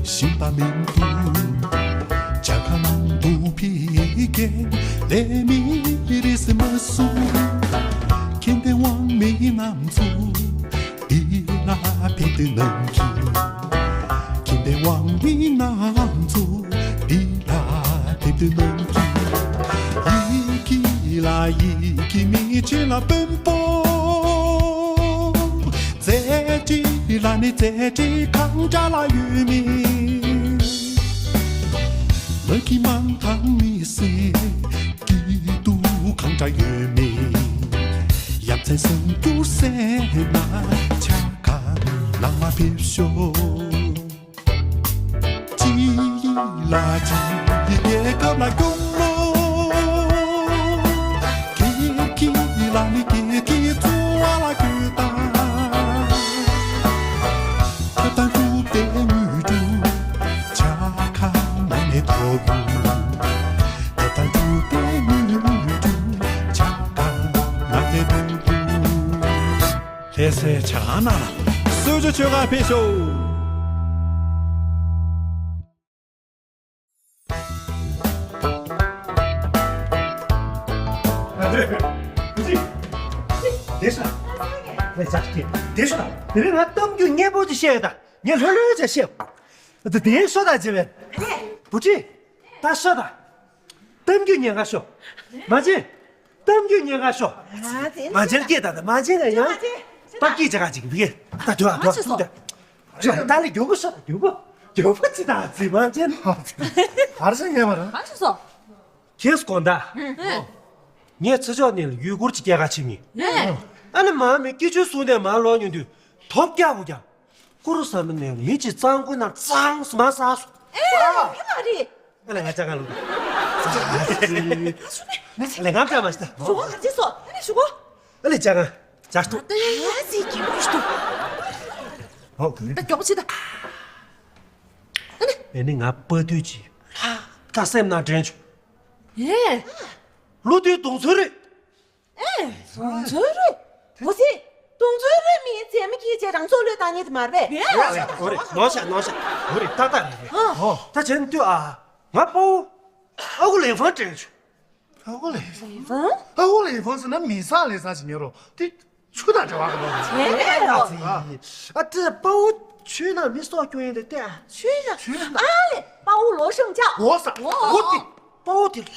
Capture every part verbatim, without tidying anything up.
ཞིམ་པ་མིན་འདུག་ཇ་ཁང་ནང་དུ་ཕི་རྒན་ལས་མི་རིགས་མ་སུ་ཁྱིམ་སྡེ་དབང་མི་རྣམས་ཚོ་འདི་ལ་ཕེབས་དུས་ནང་གི་ཁྱིམ་སྡེ་དབང་མི་རྣམས་ཚོ་འདི་ལ་ཕེབས་དུས་ནང་གི་ཡི་གེ་ལ་ཡི་གེ་མི་ཆེ་ལ་དཔོན་པོ། རྩེ་གཅིག་ལ་ནི་རྩེ་གཅིག་གང་འདྲ་ལ་ཡོད་མེད། ལ་གི་མང་ཐང་མི་སེ་སྐྱིད་སྡུག་གང་འདྲ་ཡོད་མེད། ཡ་མཚན་སེམས་སྐྱུར་སེ་ན་ཆ་ག་ནང་ལ་ཕེབས་ཤོག་ཅི་ལ་ཅི་རྒྱལ་ཁབ་ལ་སྐྱོང་ལོ། ཀྱེ་ཀྱེ་ལ་ནི་ཀྱེ་ཀྱེ་ཚོ་བ་ལ་ཀྱེ་ཏ། ཁ་ཏང་ཀུ་ཏེ་ངུ་ཏུ་ཆ་ཁ་ན་ནེ་ཐོ་གུ། ཁ་ཏང་ཀུ་ཏེ་ངུ་ཏུ་ཆ་ཁ་ན་ནེ་ཐོ་གུ། ལྷ་སའི་ཇ་ཁང་ནང་ལ་གསོལ་ཇ་མཆོད་གར་ཕེབས་ཤོག་བདེ་ཤག་བདེ་ཤག་དེ་རིང་ང་གཏམ་རྒྱུད་སྙན་པོ་ཅིག་བཤད་ཡོད་ད། ངས་ལྷོད་ལྷོད་བྱས་བཤད། ད་དེ་ཤོ་ད་བྱེད་པས། བུ་ཁྲིད། ད་ཤོ་ད། གཏམ་རྒྱུད་ཉན་ག་ཤོ། མ་བྱེད། གཏམ་རྒྱུད་ཉན་ག་ཤོ། མ་བྱེད་སྐད་ད་ད་མ་བྱེད་ན་ཡང་། ད་སྐད་ཆ་ག་ཅིག་བི་གེ། ད་དུ་ཨ་དུ་ཨ་དུ་ད། ད་ལས་མགྱོགས་པོ་ཤོ་ད་མགྱོགས་པོ། མགྱོགས་པོ་ཅི་ད་ཙི་མ་བྱེད་ན། ག་རེ་ཟེར་ཉན་མ་ར། ག་ཅི་སོ། ཁྱེད་སྐོང་ད། ངས་ཚེ་ཕྱོགས་ནས་ཡུལ་སྐོར་གྱི་སྐྱེལ་ཁ་ཕྱིན་མི། ཨ་ནི་མ་མི་སྐྱིད་ཆུ་སུ་ནས་མ་ལོག་ཉོ་དུས་ཐོབ་རྒྱག་གོ་རྒྱག་ཀུ་རུ་ས་མི་ནས་མི་གཅིག་གཙང་ཁུ་ན་གཙང་སུ་མ་ས་སུ། ཨེ་ཡ་མ་རེད། ཨ་ལས་ང་ཅག་ག་ལུ། ཨ་ལས་ང་ཅག་མ་ཤི་ད། ཞུ་གོ་ག་ཅི་སོ་ཨ་ནི་ཞུ་གོ། ཨ་ལས་ཅག་ག་ཅག་ཏུ། ད་ཡ་ཡ་ཟི་གི་མུ་ཤི་ཏུ། ཧོ་གི། ད་མགྱོགས་པོ་བྱེད་ད། ཨ་ནི་ང་པ་དུས་ཀྱི་ལྷ་ད་སེམས་ནང་དྲན་བྱུང་། ཨེ། ལོ་དུས་གདོང་ཚོད་རེད། ཨེ། གདོང་ཚོད་རེད། འོ་སི། གདོང་ཚོད་རེད་མིན་ཚེ་མི་སྐྱིད་ཅེས་རང་ཚོགས་ལོས་བཏང་ཉེ་དུ་མར་བས། ཨོ་རེད་ནོ་ཤ་ནོ་ཤ། འོ་རེད་ཏག་ཏག་རེད་རེད། ད་བྱས་ན་དུས་ཨ། ང་པའོ། ཨ་ཁུ་ལེ་ཧྥང་དྲན་བྱུང་། ཨ་ཁུ་ལེ་ཧྥང་། ཨ་ཁུ་ལེ་ཧྥང་ཟེར་ན་མི་ས་ལེ་ས་ཞིག་ཉེ་རོ་དེ། ཆུ་དང་འབྲེལ་བ་ག་ལོ་རེད། བྱས་རེད་ཨ་ཙི། ཨ་ཙི་པའོ་ཆུ་ནང་མི་སྲོག་སྐྱོན་ཡིན་དེ་ལྟས། ཆུ་ནང་ཆུ་ནང་ཨ་ལེ་པའོ་ལོ་ཤང་ཅག་འོ་ས་འོ་འོ་དེ། དཔའ་བོ་དེ་ལྷ་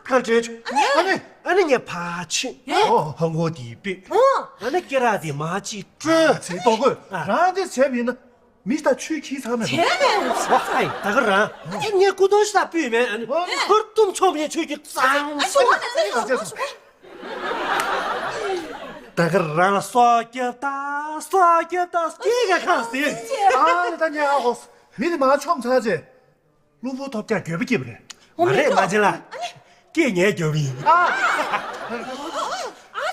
གང་དྲན་བྱུང་། ཨ་ནི་ཨ་ནི་ངས་ཕར་ཕྱིན། ཨོ་ཧང་གོ་དེ་པི། ཨ་ནི་སྐེ་རགས་དེ་མ་གཅིག་སྤྲོད། ཚེ་ཏོག་གོས་རང་དེ་བྱས་པ་ཡིན་ན་མི་ལྟ་ཆུའི་ཁྱི་ཚང་མེད་པ། བྱས་ནས་ཨོ་ཧའི་ད་ག་རང་ཨ་ངས་སྐུ་དོན་ཤ་སྤུས་མེད། ཨ་ནི་ཧུར་ཐུམ་ཆོམ་ཡིན་ཆུ་གི་གཙང་ཨ་ཞུ་བ་ནས་ཚེ་ཏོག་ད་ག་རང་ལ་སྲོག་སྐྱབས་ད་སྲོག་སྐྱབས་ད་སྐྱིད་ག་ཁང་སྟེ། ཨ་ནི་ད་ཉལ་ཨོ་མི་དེ་མ་ཆོམ་ཚར་རྗེས། གློ་བུར་ཐོབ་རྒྱག་འགྱོད་པ་སྐྱེས་པ་རེད། མ་རེད་མ་བྱེད་ལ། སྐད་ངས་རྒྱབ་ཡིན། ཨ་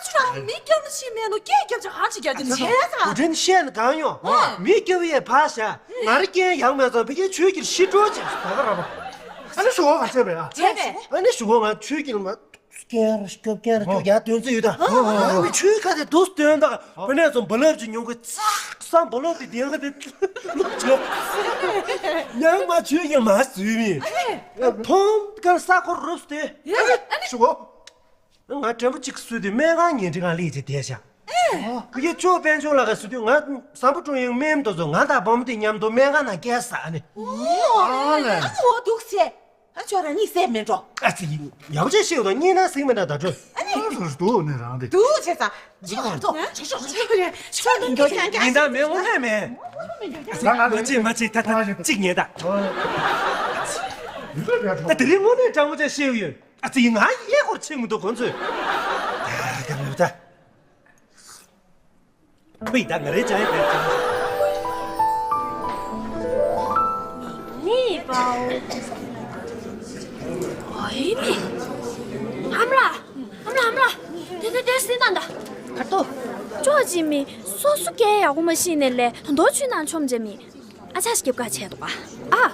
ཅོ་རང་མི་སྐྱབས་ལ་ཕྱིན་མེད་ནོ་སྐད་རྒྱབ་ཆ་གང་ཅི་རྒྱབ་ཀྱི་བྱས་ཙང་། འུ་དྲན་བཤད་ན་གང་ཡོང་། མི་སྐྱབས་ཡས་ཕར་བཞག་ང་རེ་སྐྱེན་ཡག་མེད་ཙང་བི་ཀའི་ཆོས་ཀྱི་ཤི་འགྲོ་ཅེས་ད་ག་ར་བ། ཨ་ནི་ཞུ་བ་ག་ཚད་རེད་ཨ། བྱས་པས། ཨ་ནི་ཞུ་བ་ང་ཆོས་ཀྱི་མ། སྐྱེར་སྐྱོབ་སྐྱེར་སྐྱོབ་ཡ་དོན་ཚོད་ཡོད་ད། ཨོ་ཨོ་ཨོ། ཆོས་ཁ་དེ་དུས་སྟོན་ད། བུ་ནས་ཙམ་བུ་ལབ་ཅིག་ཉུང་གི་ཚག་བསམ་བུ་ལབ་དེ་དེ་ཁ་དེ་ལུག་ཆོག་ཉང་མ་ཆོས་ཀྱི་མ་བཟོས་མི། ཕོམ་ཀར་ས་འཁོར་རུབ་སྟེ། ཨ་ནི་ཞུ་གོ། ང་དྲན་པ་གཅིག་གསོས་དུས་སྨན་ཁང་ཉིན་དྲི་ཁང་ལས་ཀྱི་བསྡད་བཞག་ཨེ། ཡེ་ཅོ་དཔལ་འབྱོར་ལ་ག་སུ་དུས་ང་བཟང་པོ་ཀྲུང་ཡིན་སྨན་དུ་ཚོ་ང་དང་བམ་དེ་མཉམ་དུ་སྨན་ཁང་ནང་སྐྱེལ་ས་ཨ་ནི། ཨོ་ཨ་ལེ། ཨ་ནི་འོ་འདུག་སེ། ཨ་ཅོ་རང་གཉིད་སད་མེད་འགྲོ། ཨ་ཙི་ཡིན། ཡག་པོ་བྱས་ཤེས་ཡོད་དོ་གཉིད་ན་སིང་མེད་འདྲ་ད་འགྲོ། ཨ་ནི། ཨ་རུ་འདུག་ནི་རང་དེ། འདུག་བྱས་ཙང་། ཅི་ག་ཐོ། ཅི་ཅོ་ཅོ་ཅོ་ཅོ་ཅོ་ཅོ་ཅོ་ཅོ། ཡིན་ད་མེད་འོང་ཧེ་མེད། ང་ང་མ་ཅིག་མ་ཅིག་ད་ད་གཅིག་ཉེ་ད། ད་དེ་རིང་དངོས་གནས་དྲང་པོ་བྱས་ཤེས་ཡོད། ཨ་ཙི་ཡིན་ང་ཡེ་སྐོར་ཆེ་མི་འདུག་ཁོང་ཚོས། ད་ད་ད་ད། ཕུའི་ད་ང་རེ་ཅང་ཡང་བེད་ཅང་། ནི་པའོ། ཨོ་ཡི་མི། ཨ་མ་ལགས། ཨ་མ་ལགས་ཨ་མ་ལགས། དེ་དེ་དེ་སྲིད་ད་ད། གར་ཏོ། ཅོ་ཅི་མི། སོ་སོ་སྐད་ཡག་པོ་མ་ཤེས་ནས་ལས་ད་དོ་ཆུ་ནང་ཆོམ་བྱེད་མི། ཨ་ཅག་སྐྱབས་ཀ་བྱས་འདུག་ག་ཨ།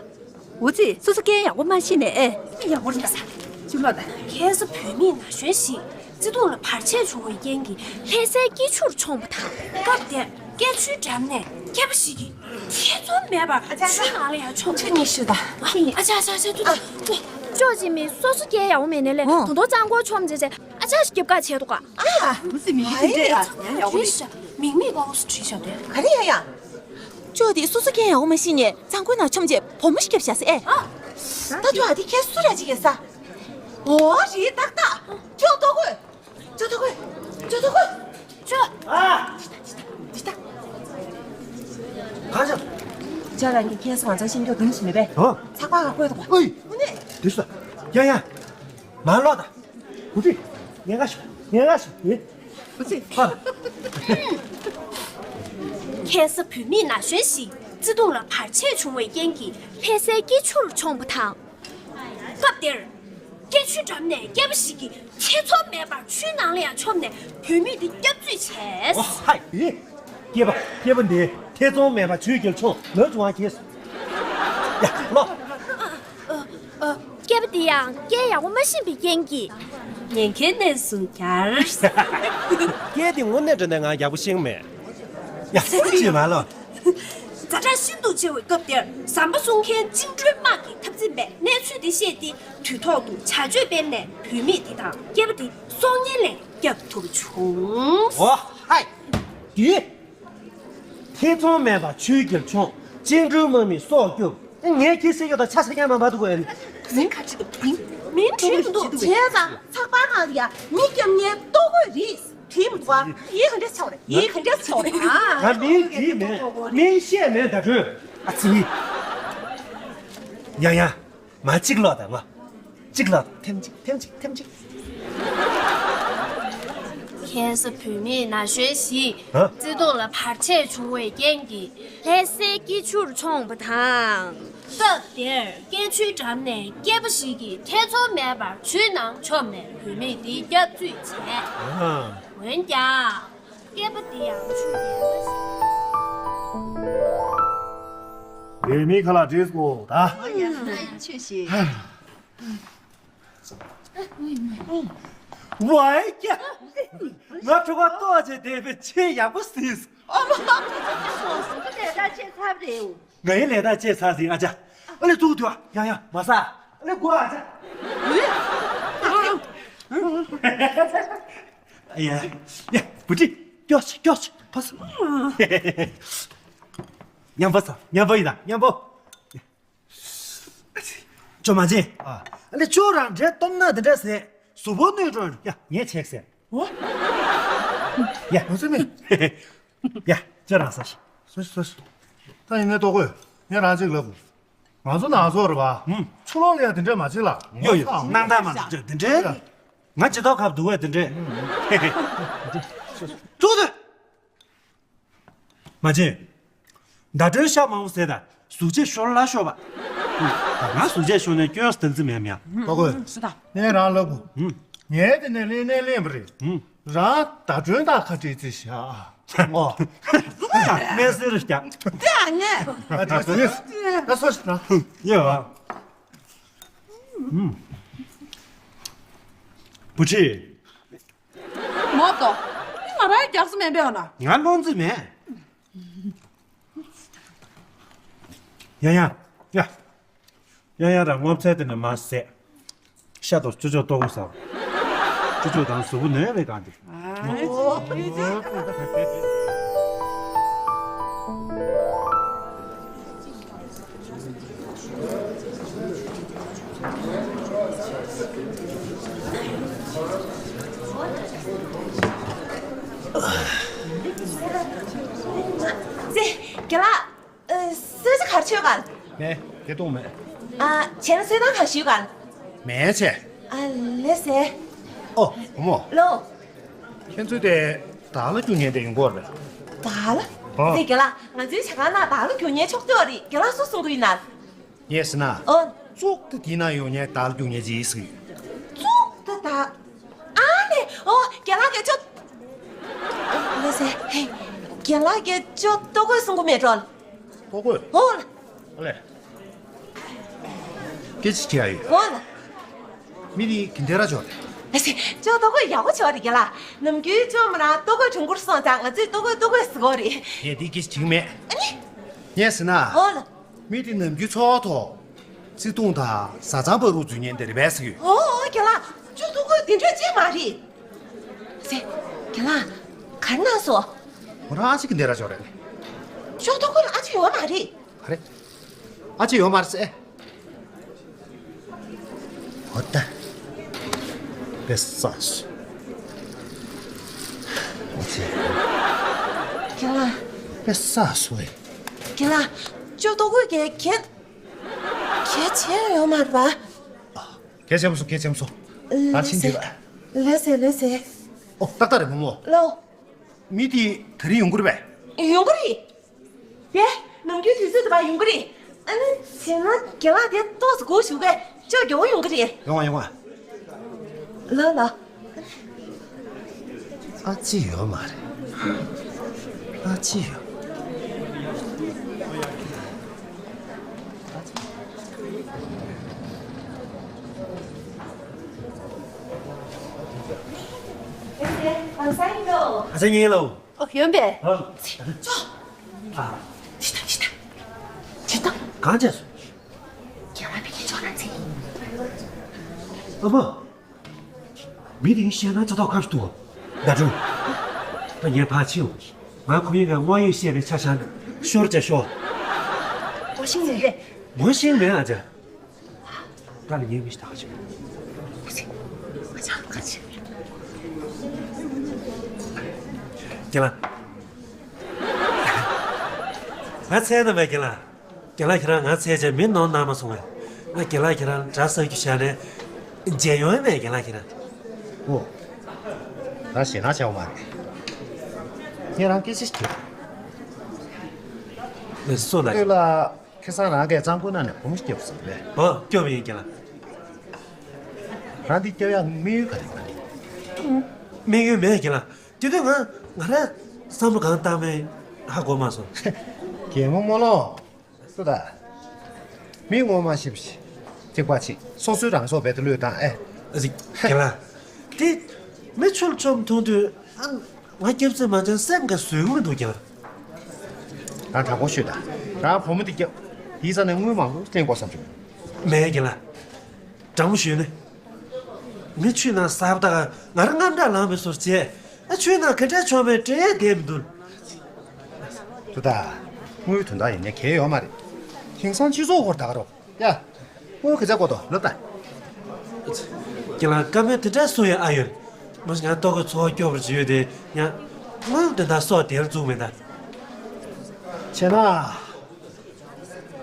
འུ་ཙི་སོ་སོ་སྐད་ཡག་པོ་མ་ཤེས་ནས་ཨེ། ཡག་པོ་རེད་ས། ཅི་མ་ད། ཁ་སང་བོད་མི་ན་གཞོན་ཞིག་བརྩེ་དུང་ལ་བར་ཆད་བྱུང་བའི་རྐྱེན་གྱིས་ལྷ་སའི་སྐྱིད་ཆུར་མཆོངས་པ་དང་སྐབས་དེར། སྐྱེ་ཆུའི་འགྲམ་ནས་སྐྱེས་པ་ཞིག་གིས་ཐེ་ཚོམ་མེད་པར་ཆུའི་ནང་ལ་ཡར་མཆོངས། ཁྱོད་གཉིས་ཤོད་དང་། ཨ་ཅག་ཨ་ཅག་ཨ་ཅག་ཨ་ཅག་ཨ་ཅག་ཅོག་ཅིག་མི་སོ་སོ་སྐྱེ་ཡག་པོ་མེད་ནའི་ལས། ཨོ། དོ་དོ་གཙང་ཁོག་མཆོངས་བྱས་བྱས་ཨ་ཅག་ཞིག་རྒྱབ་ཁ་བྱས་འདུག་ག། ཨ། མི་ཚེ་མི་ཚེ་འདྲ་ཡ་ཡག་ཡག་པོ་མེད། མིག་མིག་ཨོ་སི་བྲིས་བཞག་དེ། ག་རེ་ཡ་ཡ། ཅོག་དེ་སོ་སོ་སྐྱེ་ཡག་པོ་མ་ཤེས་ནས་གཙང་ཁོག་ནང་མཆོངས་བྱས་བུ་མོ་ཞིག་རྒྱབ་བཞག་ཟེར་ཨེ། ད་ཅོག་ཨ་དེ་ཁྱེད་སུ་ར་ཅིག་གེ་ས། ཨོ་རི་ཏག་ཏག་ཅོག་ཏོ་གོས། ཅོག་ཏོ་གོས། ཅོག་ཏོ་གོས། ཅོག་ཨ། འདི་ལྟ། གང་བྱུང་། ཅག་རང་གི་ཁྱེད་སང་ཚང་ཤིང་ཀྱོག་དུམ་ཞིག་མེད་པས། ཨོ། ཚགས་པར་ག་བཀོད་འདུག་པ། ཨོའི། ཨོ་ནི། དུས་སུ། ཡ་ཡ། མ་ལོག་ད། བུ་ཁྲིད། ཉན་ག་ཤོག་ཉན་ག་ཤོག་ཨེ། བུ་ཁྲིད། ཧ། ཁ་སང་བུད་མེད་ན་གཞོན་ཞིག་བརྩེ་དུང་ལ་བར་ཆད་བྱུང་བའི་རྐྱེན་གྱིས་ལྷ་སའི་སྐྱིད་ཆུར་མཆོངས་པ་དང་། སྐབས་དེར། སྐྱེ་ཆུའི་འགྲམ་ནས་སྐྱེས་པ་ཞིག་གིས་ཐེ་ཚོམ་མེད་པར་ཆུའི་ནང་ལ་ཡང་མཆོངས་ནས་བུད་མེད་དེ་བསྐྱབ་རྩིས་བྱས། ཨོ་ཧའི། སྐྱེས་པ་སྐྱེས་པ་འདི་ཐེ་ཚོམ་མེད་པར་ཆུའི་རྒྱབ་མཆོངས་ལོས་བྱུང་བ་གྱིས། ཡ་ལོ། སྐྱེས་པ་འདི་ཡང་སྐད་ཡག་པོ་མ་ཤེས་པའི་རྐྱེན་གྱིས། ཉེན་ཁའི་གནས་སུ་གྱར། སྐད་འདི་དངོས་གནས་དྲང་གནས་ང་ཡག་པོ་ཤེས་མེད། ཡ་ཅི་མ་ལོ། ཛ་དྲག་ཤིན་ཏུ་ཆེ་བའི་སྐབས་དེར་ཟམ་པ་སྲུང་མཁན་བཅིངས་འགྲོལ་དམག་གིས་འཐབ་འཛིང་པས་གནས་ཚུལ་དེ་ཤེས་ཏེ་དུས་ཐོག་ཏུ་བྱ་སྤྱོད་སྤེལ་ནས་བུད་མེད་དེ་དང་སྐྱེས་པ་དེ་སྲོག་ཉེན་ལས་བསྐྱབ་ཐུབ་བྱུང་། ཨོ་ཧའི། དེ། ཐེ་ཚོམ་མེད་པར་ཆུའི་རྒྱབ་མཆོངས་བཅིངས་འགྲོལ་དམག་མིས་སྲོག་སྐྱོབ། ངས་ཁྱེད་སེ་ཡོད་དང་ཆ་ས་ཀྱང་མ་འབའ་འདུག་གོ་ཡ་ནི། སེ་ཁ་ཅིག་ཏུ་མིང་མིང་བྲིས་མི་འདུག་བྱས་ཙང་ཚགས་པར་ནང་ལ་ཡ་མི་སྐྱབས་མཁན་ལྟོ་གོས་རེད། དེ་མི་འདུག་ཡིན་ག་འདྲ་ཆགས་རེད། ཡིན་ག་འདྲ་ཆགས་རེད་ཨ། ད་མིང་བྲིས་མེད། མིང་བཤད་མེད་ད་གྲོས། ཨ་ཙི། ཡ་ཡ། མ་གཅིག་ལོག་དང་ངོ་། གཅིག་ལོག་དང་ཐེམ་གཅིག་ཐེམ་གཅིག་ཐེམ་གཅིག་ཁ་སང་བུད་མེད་ན་གཞོན་ཞིག་ཨ། བརྩེ་དུང་ལ་བར་ཆད་བྱུང་བའི་རྐྱེན་གྱིས་ལྷ་སའི་སྐྱིད་ཆུར་མཆོངས་པ་དང་། སྐབས་དེར་སྐྱེ་ཆུའི་འགྲམ་ནས་སྐྱེས་པ་ཞིག་གིས་ཐེ་ཚོམ་མེད་པར་ཆུའི་ནང་མཆོངས་ནས་བུད་མེད་དེ་བསྐྱབ་རྩིས་བྱས། ཨ། འོན་ཀྱང་། སྐྱེས་པ་དེ་ཡང་ཆུ་ཡལ་བ་ཞིག་བུད་མེད་ཁ་ལག་བྲིས་སོ་ད། ཆུ་ཞིག་ཝའི་ཀྱ། ང་ཕྲུ་གུ་ལྟོགས་བྱས་བསྡད་པའི་ཆེས་ཡག་པོ་ཟིན། ཨ་མ། ཁོ་ལས་ཀ་བྱེད་ཚར་རེད། ངའི་ལས་ཀ་བྱས་ཚར་ཟིན་ཨ་ཅག་ཨ་ལས་ཐུག་ཐུག་ཡང་ཡང་མ་ཟ། ཨ་ལས་དགོས་ཨ་ཅག་ཡ་ཡ་བུ་ཁྲིད་སྐྱོ་ཆ་སྐྱོ་ཆ་ཕ་སུ། མཉམ་པོ་ཟ་མཉམ་པོ་ཡིན་ད་མཉམ་པོ། ཅོ་མ་ཅན། ཨ་ལས་ཅོ་རང་འདྲེ་སྟོབས་ན་འདི་འདྲ་ཟེ་གཟུགས་པོ་གནོད་འགྲོ་ཡ་ངས་ཆེག་ཟེ། ཨོ། ཡ་ང་ཚོ་མི། ཡ་ཅོ་རང་ཟ་ཤི། སོ་སོ་སོ། ད་ཡིན་ནའི་ལྟོ་གོས་ངས་རང་ཅིག་ལབ། ང་ཚོ་ནང་ཚོ་རེད་པ། ཧུམ། ཆུ་ལོག་ལ་ཡ་དེ་འདྲས་མ་བྱེད་ལ། ཡོ་ཡོ་སྣང་དག་མ་འདྲ་དེ་འདྲས། ང་ཇི་ལྟར་ཁབ་འདུག་པས་དེ་འདྲས། ཙུག་ཏུ། མ་བྱེད། ཟླ་སྒྲོན་ཤ་མང་པོ་ཟས་དང་གཟུགས་བྱད་ཤོར་ལ་ཤོར་བ། ང་གཟུགས་བྱད་ཤོར་ནས་སྐྱོན་སྟངས་ཙི་མེད་མེད། ལྟོ་གོས། སུ་དང་། ངས་རང་ལབ་གོ། ངས་དེ་ནས་ལེན་ནས་ལེན་པ་རེད། རང་ཟླ་སྒྲོན་དང་ཁ་བྲལ་རྩིས་བཞག་ཨོ། སྨན་སེར་རྒྱག་དེ་ཨ་ངས། ཨ་ཅག་ཟེར། ད་སོ་ཞིག་ན། ཡོད། བུ་ཁྲིད། མོ་ཏོ། ང་རང་རྒྱག་ས་མེད་པས་ཨ་ན། ང་བློ་འཛིན་མེད། ཡ་ཡ་ཡ། ཡ་ཡ་ར་སྔོ་ཚལ་དེ་ནས་མར་བཟས། ཤ་དང་ཅོ་ཅོ་ལྟོ་གོས་ཟ། ཅོ་ཅོ་དང་གཟུགས་པོ་ནོན་པའི་སྒང་དེ། ཙེ། རྒན་ལགས། ཨ། གསོལ་ཇ་ག་རེ་མཆོད་ག་ལ། མེད། སྐྱེ་དུང་མེད། ཨ། བྱས་ན་གསོལ་ཐང་ག་ཞུས་ག་ལ། མེད་བྱས། ཨ། ལེ་ཟེ། ཨོ། བུ་མོ། ལོ། ཁྱེད་ཚོས་དེ་དར་ལ་རྒྱུག་མཁན་དེ་ཡིན་སྐོར་རེད། དར་ལ། ཨོ། ཟེ་རྒན་ལགས། ང་ཚོའི་ཇ་ཁང་ནང་དར་ལ་རྒྱུག་མཁན་ཕྱོགས་བསྡུས་པ་རེད། རྒན་ལགས་སུ་གསུང་གི་ཡིན་ན། ངས་ཟེར་ན། ཨོ། ཙུག་ཏུ་དེའི་ནང་ཡོད་མཁན་དར་ལ་རྒྱུག་མཁན་ཅིག་ཟེར་གི་ཡོད། ཙུག་ཏུ་དར། ཨ་ནི། ཨོ། རྒན་ལགས་ཀྱིས་ཅོ། ལེ་ཟེ། རྒན་ལགས་ཀྱིས་ཅོ་ལྟོ་གོས་གསུང་གི་མེད་འགྲོ། ལྟོ་གོས། ཨོ། ཨ་ལས། སྐད་ཆ་དྲི་ཡ་ཡོད། ཨོ་ལ། མི་དེ་ག་འདྲ་ཅོ་རེད། ཅོག་ལྟོ་གོས་ཡག་པོ་བྱོས་རེད་རྒན་ལགས། ནམ་རྒྱུན་ཅོག་མོ་རང་ལྟོ་གོས་དྲན་སྐུལ་སོང་ཙང་ང་ཚོས་ལྟོ་གོས་ལྟོ་གོས་ཟེར་གོ་རེད། ངས་འདི་སྐད་ཆ་དྲིས་མེད། ཨ་ནི། ངས་ཟེར་ན། ཨོ་ལ། མི་དེ་ནམ་རྒྱུན་འཚོ་བ་ཐོག་བརྩེ་དུང་དང་བཟའ་ཚང་བར་དུ་འཛུལ་ཉན་དེ་རེད་པས་ཟེར་གྱི་ཡོད། ཨོ་ཨོ་རྒན་ལགས། ཅོག་ལྟོ་གོས་དེ་འདྲ་ཅིག་མ་རེད། ཟེ། རྒན་ལགས། ག་རེ་གནང་སོང་། ཁོ་རང་ཨ་ཅེ་གི་འདི་ར་ཅོག་རེད། ཅོག་ལྟོ་གོས་ལ་ཨ་ཅེ་ཡོད་མ་རེད། ག་རེ། ཨ་ཅེ་ཡོད་མ་རེད་ཟེ། འོ་ད། དཔེ་བསགས་སོང་། ཨ་ཅེ། རྒན་ལགས། དཔེ་བསགས་སོང་ཨེ། རྒན་ལགས། ཅོག་ལྟོ་གོས་གལ་གལ། གལ་ཆེན་ཡོད་མ་རེད་པ། གལ་ཆེན་པོ་སོང་། གལ་ཆེན་པོ་སོང་། ད་ཕྱིན་དུས། ལགས་སེ་ལགས་སེ། ཨོ་ཏག་ཏག་རེད་བུ་མོ། ལོ། མི་དེ་དེ་རིང་ཡོང་གི་རེད་པས། ཡོང་གི་རེད། དེ་ནམ་རྒྱུན་དུས་ཚོད་དུ་བ་ཡོང་གི་རེད། ཨ་ནི་བྱས་ན་རྒན་ལགས་དེ་ཏོག་ཙམ་སྒུག་བཞུགས་པས་ཅོག་རྒྱག་པོ་ཡོང་གི་རེད། ཡོང་བ་ཡོང་བ། ལ་ལ། ཨ་ཅེ་ཡོད་མ་རེད། ཨ་ཅེ་ཡོད། ཨ་ཅེ་ཡིན་ལོ། ཨོ་ཡོན་པས། ཨ། ཅོག་ཨ། ཅི་ད་ཅི་ད། ཅི་ད། གང་བྱས་སོང་། རྒན་ལགས་ཕ་གིར་ཅོག་གནང་ཚེ། ཨ་མ། མི་དེ་བཤད་ན་ཅ་ཐོག་ཁ་ཞིག་འདུག་ཟླ་སྒྲོན། ད་ངས་ཕར་ཕྱིན། ང་ཁོ་གཉིས་ཀ་དངོས་ཡོད་བཤད་པའི་ཆ་བཞག་ནས་ཤོར་བྱས་ཤོག་ངོ་ཤེས་ཡོད་པས། ངོ་ཤེས་མེད་ཨ་ཅག་ད་ལ་ངའི་མི་ཞིག་ད་ག་ཆེ། ང་ཅག་ལ་ག་ཆེ། རྒན་ལགས། ང་ཚེ་ན་མེད་རྒན་ལགས། རྒན་ལགས་ཁྱེད་རང་ང་འཚོལ་བྱས་མི་ནོར་གནང་མ་སོང་ངས། ང་རྒན་ལགས་ཁྱེད་རང་འདྲ་བསགས་རྒྱུ་བཞག་ནས་མཇལ་ཡོང་ཡིན་པས་རྒན་ལགས་ཁྱེད་རང་། ཨོ། ད་ཞེད་སྣང་བྱས་པ་མ་རེད། ངས་རང་སྐད་ཆ་ཞིག་དྲིས། ལགས་སོ་ལགས། ལྟོས་ལ་ཁ་སང་རང་གིས་གཙང་ཁུལ་ནང་ནས་བུ་མོ་ཞིག་སྐྱོབ་ཟེར་བས། ཨོ་སྐྱོབ་ཡིན་རྒན་ལགས། རང་འདི་སྐྱོབ་ཡག་དམིགས་ཡུལ་ག་རེ་ཡིན་པ་རེད། དམིགས་ཡུལ་མེད་རྒན་ལགས། དེ་དུས་ང་ང་རང་བསམ་བློ་གང་བཏང་མིན་ཧ་གོ་མ་སོང་། རྒན་མོ་རྨོ་ལོ། སུ་ད། མི་ངོ་མ་ཤེས་པ་ཞིག་ཐིགས་པ་ཆེ། སོ་སོའི་རང་སྲོག་རྦད་དེ་བློས་བཏང་ཨེ། རྒན་ལགས། དེ་མི་ཆུ་ལ་བཅོམ་འཐུང་དུས་ཨ་ང་སྐྱབས་རྩིས་མ་བྱས་སེམས་ཀྱི་བཟོད་ཀྱི་མི་འདུག་རྒན་ལགས། རང་དྲང་པོ་ཤོད་ད། རང་བུ་མོ་དེ་སྐྱབས། དེའི་རྩ་ནས་དངུལ་མང་པོ་ལེན་དགོས་བསམ་བྱུང་། མེད་རྒན་ལགས། དྲང་པོ་ཞུས་ནས། མི་ཆུ་ནང་སྲབ་དག་ང་རང་དངངས་སྐྲག་ལངས་པའི་བཟོ་བྱས། ཨ་ཆུའི་ནང་ག་འདྲ་བྱུང་བའི་དྲན་ཡས་བསྡད་མི་འདུག་ཏུ་ད། དངུལ་དོན་དག་ཡིན་ནའི་གལ་ཡོད་མ་རེད། དེང་སང་སྤྱི་ཚོགས་སྐོར་ད་ག་རོགས་ཡ། དངུལ་ག་ཚད་དགོས་དོ་ལབ་ད། ཁྱེད་རང་བཀའ་མོལ་དེ་འདྲ་གསུང་ཡས་ཨ་ཡོད། མ་གཞི་ང་ལྟོ་གོས་འཚོ་བ་སྐྱོབ་པར་བྱེད་ཡོད་དེ་ཡང་། དངུལ་དོན་དག་སོགས་དེར་བཙུགས་མེད་ད། བྱས་ན།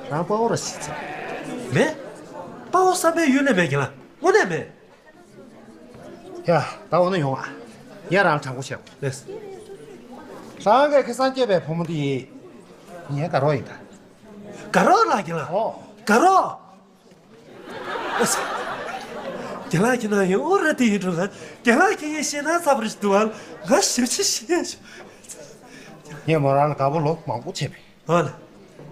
རང་དཔའ་བོ་ར་ཞིག་ཚེ། མེད། དཔའ་བོ་བསམ་པའི་ཡུལ་ལས་མེད་ཀྱི་ལ་དངོས་གནས་མེད། ཡ། ད་འོ་ན་ཡོང་ཨ། ངས་རང་ལ་དྲང་པོ་བཤད། ལགས། རང་གིས་ཁ་སང་སྐྱེས་པའི་བུ་མོ་འདི། ངའི་དགའ་རོགས་ཡིན་ད། དགའ་རོགས་ལགས་རྒན་ལགས། ཨོ། དགའ་རོགས། རྒན་ལགས་ཁྱེད་རང་ཡང་ཨོ་ར་དེ་ཡིན་འགྲོ་ལ། རྒན་ལགས་ཁྱེད་ཀྱིས་ཤེས་ན་ཚ་པོ་རེད་འདུག་ཨ། ང་ཞེ་པོ་ཅིག་ཤེས་ཤག་ངས་མོ་རང་ལ་དགའ་པོ་ལོ་མང་པོ་བྱས་པས། ཨོ་ལ།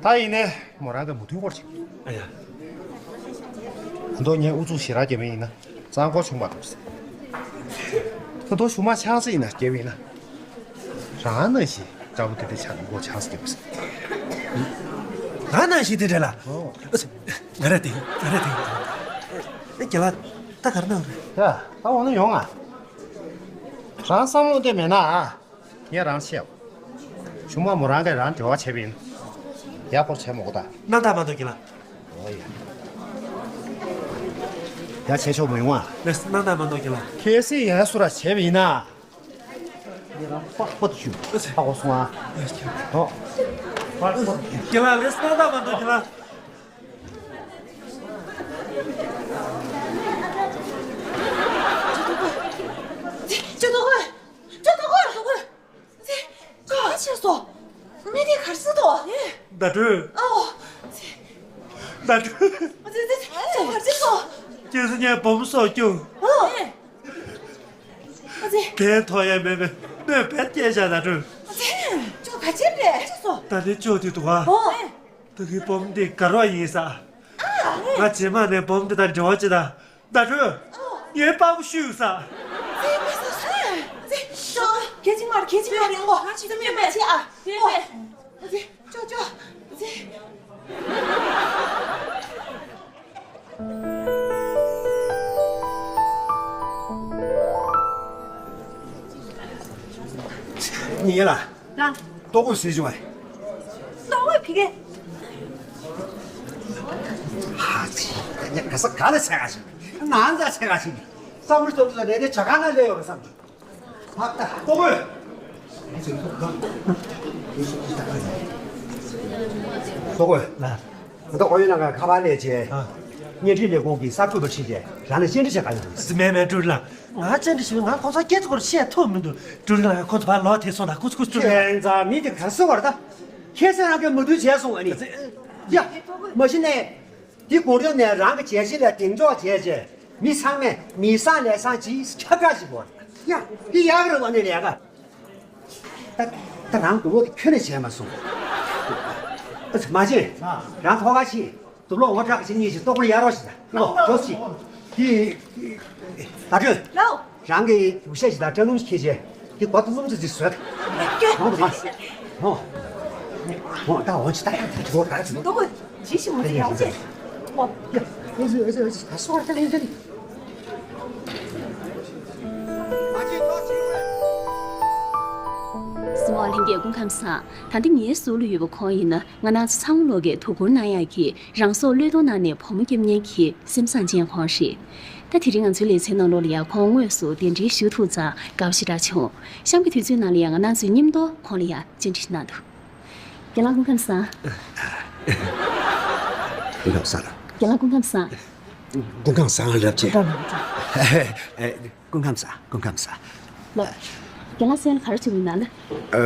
ད་ཡིན་ནའི་མོ་རང་གི་མོས་མཐུན་སྐོར་ཅིག་ཨ་ཡ། ད་དུང་ངས་ཨུ་ཚུགས་ཞེ་དྲག་བརྒྱབ་པ་ཡིན་ན་གཙང་པོ་བྱུང་མ་ཐུབ་ཟེར། ད་དུང་གཞུག་མ་ཆང་ས་ཡིན་ན་བརྒྱབ་པ་ཡིན་ན། རང་ནང་བཞིན་འདྲ་པོ་དེ་འདྲ་ཆགས་ནས་ཁོ་ཆང་ས་བརྒྱབ་པ་ཟེར། ང་ནང་བཞིན་དེ་འདྲ་ལ། ཨོ། ང་ར་དེ་ང་ར་དེ། ཨེ་རྒན་ལགས་ད་ག་རེ་གནང་རེད། ཡ། ད་འོ་ན་ཡོང་ཨ། རང་བསམ་བློ་དེ་མེད་ན་ཨ། ངས་རང་བཤད། གཞུག་མ་མོ་རང་གིས་རང་འབྲེལ་བ་བྱས་པ་ཡིན། ཡག་པོ་བྱས་མ་དགོས་ད། སྣང་དག་མ་གཏོང་རྒན་ལགས། ཨོ་ཡ། ཡ་བྱས་ཆོག་མི་ཡོང་ཨ། ལགས་སོ་སྣང་དག་མ་གཏོང་རྒན་ལགས། གལ་སྲིད་ཡ་སུ་ར་བྱས་པ་ཡིན་ན། ངས་རང་པགས་པ་དུ་ཞུ། ཨ་ཙི། ཧ་གོ་སོང་ཨ། ཨོ། པགས་པ་དུ་ཞུ། རྒན་ལགས་ལགས་སོ་སྣང་དག་མ་གཏོང་རྒན་ལགས། ཅོ་ཏོ་ཀོ། ཅོ་ཏོ་ཀོ། ཅོ་ཏོ་ཀོ། ཅི། ག་བྱས་སོང་། མི་དེ་ག་རེ་ཟེར་དོ། ཟླ་སྒྲོན། ཨོ། ཟླ་སྒྲོན། ཅི་ཅི་ཅི་ཅི་ག་རེ་བྱས་སོང་། ཁྱེད་ཚོ་ངས་བུ་མོ་སྲོག་སྐྱོབ། ཨོ། ཨ་ཙི། གན་ཐོག་ཡས་མེད་པའི་གནོད་བེད་སྐྱེལ་བཞག་ཟླ་སྒྲོན། ཨ་ཙི། ཅོ་ག་བྱས་རེད་བྱས་སོང་། ད་ལྟའི་ཅོ་དེ་འདུག་ཨ། ཨོ། ད་གིན་བུ་མོ་འདི་དགའ་རོགས་ཡིན་ས། ཨ། ང་རྗེས་མ་ནས་བུ་མོ་འདི་དང་འབྲེལ་བ་བྱེད་དང་། ཟླ་སྒྲོན། ཨོ། ངའི་པགས་པ་བཤུས་ས། ཙི་མི་ས་སུ། ཙི་ཤོ། ཁྱེད་ཅི་མར་ཁྱེད་ཅི་མར་ཡོང་གོ། ང་ཅི་མི་མ་ཅི་ཨ། ཙི་ཙི་ཅོ་ཅོ། ཙི། ཉེ་ལ། ལ། ལྟོ་གོས་ཟེར་བྱུང་བས། ལྟོ་གོས་ཕི་གེ། ཧ་ཙི། ཉ་ག་ས་ག་ལ་ཚད་ག་ཞིག་ང་ཚ་ཚད་ག་ཞིག་བསམ་བློ་ཐོབ་ཚོ་ལས་དེ་ཇ་ཁང་ན་སླེབས་ཡོད་རེད་བསམ་གྱི། ལྟོ་གོས། ལྟོ་གོས། ང་ད་ཨོ་ཡོད་ན་ཁ་པར་ལས་བྱས། བརྙན་འཕྲིན་ལས་ཁུངས་ཀྱི་གསར་འགོད་པ་ཁྲིད་བྱས་རང་ལ་བཅར་འདྲི་བྱེད་ག་ཡོང་། མེད་མེད་ཀྲུའུ་ལགས། ང་བཅར་འདྲི་ཞུས། ང་ཁོང་ཚོ་སྐད་ཆ་སྐོར་བཤད་ཐུབ་མི་འདུག་ཀྲུའུ་ལགས། ཁོང་ཚོ་ཕར་ལོག་དེ་སོང་ད། ཀུ་ཙི་ཀུ་ཙི་ཀྲུའུ་ལགས། ཁྱེད་ཚོ་མི་དེ་ག་སུ་བར་ད། ཁྱེད་ཚོ་རང་གི་མ་དུས་བྱས་སོང་ཨ་ནི། ཡ། མ་གཞི་ནས། འདི་གུང་ཁྲན་ནས་རང་གི་བྱས་རྗེས་ལ་གདེང་འཇོག་བྱས་རྗེས་མི་ཚང་མས་མི་བཟང་ལས་བཟང་ཅིག་ཁྱབ་བསྒྲགས་ཞིག་དགོས། ཡ། འདི་ཡག་རེད་བ་ནི་ལས་ཀ། ད་ད་རང་དུ་ལོ་དེ་ཁྱོན་ནས་བྱས་མ་སོང་། མ་བྱེད། རང་ཐོག་ཁ་ཕྱིན། དུག་ལོག་ངོ་སྐྲག་ཕྱིན་གཉིས་ཀྱི་ལྟོ་གོས་གཡར་རོགས་ཞིག་དང་ལོ་འགྲོ་ཞིག་དེ། ད་ཁྱོད། ལོ། རང་གི་ཡུ་ཤ་ཞིག་དང་སྐྲ་ལུམ་ཞིག་ཁྱེར་བྱས། དེ་སྒོ་དུ་ལུམ་ཙི་ཙི་བཟོས། ཁྱོད། ཧོ་དུ་མ། ཧོ། ཧོ་ད་འོ་ཅི་ད་ཡང་དུ་གོ་ད་ཙི། ལྟོ་གོས་ཇི་ཞིག་མ་ཙི་ཡང་ཙི། ཧོ། ཡ། ཨེ་ཙི་ཨེ་ཙི་ཨེ་ཙི་ད་སོ་ད་ལེན་ཙི། སྲིད་དབང་ལྷན་རྒྱས་སྐུ་ཁམས་བཟང་། ད་ལྟ་ངའི་ཟུར་ལ་ཡོད་པ་ཁོང་ཡིན་ན། ང་རང་ཚོ་ཚང་མ་ལོག་གིས་དོ་ཁུར་གནང་ཡག་གི་རང་སྲོག་བློས་གཏོང་གནང་ནས་བུ་མོ་སྐྱོབ་མཁན་གྱི་སེམས་བཟང་ཅན་ཁོང་རེད། ད་དེ་རིང་ང་ཚོའི་ལེ་ཚན་ནང་ལོགས་ལ་ཡང་ཁོང་དངོས་སུ་གདན་འདྲེན་ཞུ་ཐུབ་ཙང་དགའ་པོ་ཞེ་དྲག་བྱུང་། གཤམ་གྱི་དུས་ཚོད་ནང་ལ་ཡང་ང་རང་ཚོའི་མཉམ་དུ་ཁོང་ལ་ཡང་བཅར་འདྲི་གནང་འདུག་རྒན་ལགས་སྐུ་ཁམས་བཟང་། སྐུ་ཁམས་བཟང་། རྒན་ལགས་སྐུ་ཁམས་བཟང་། སྐུ་ཁམས་བཟང་རབ་ཆེ། སྐུ་ཁམས་བཟང་། སྐུ་ཁམས་བཟང་། ལགས། རྒན་ལགས་སེམས་ལ་ག་རེ་བྱུང་ཡིན་ན་ལ། ཨ།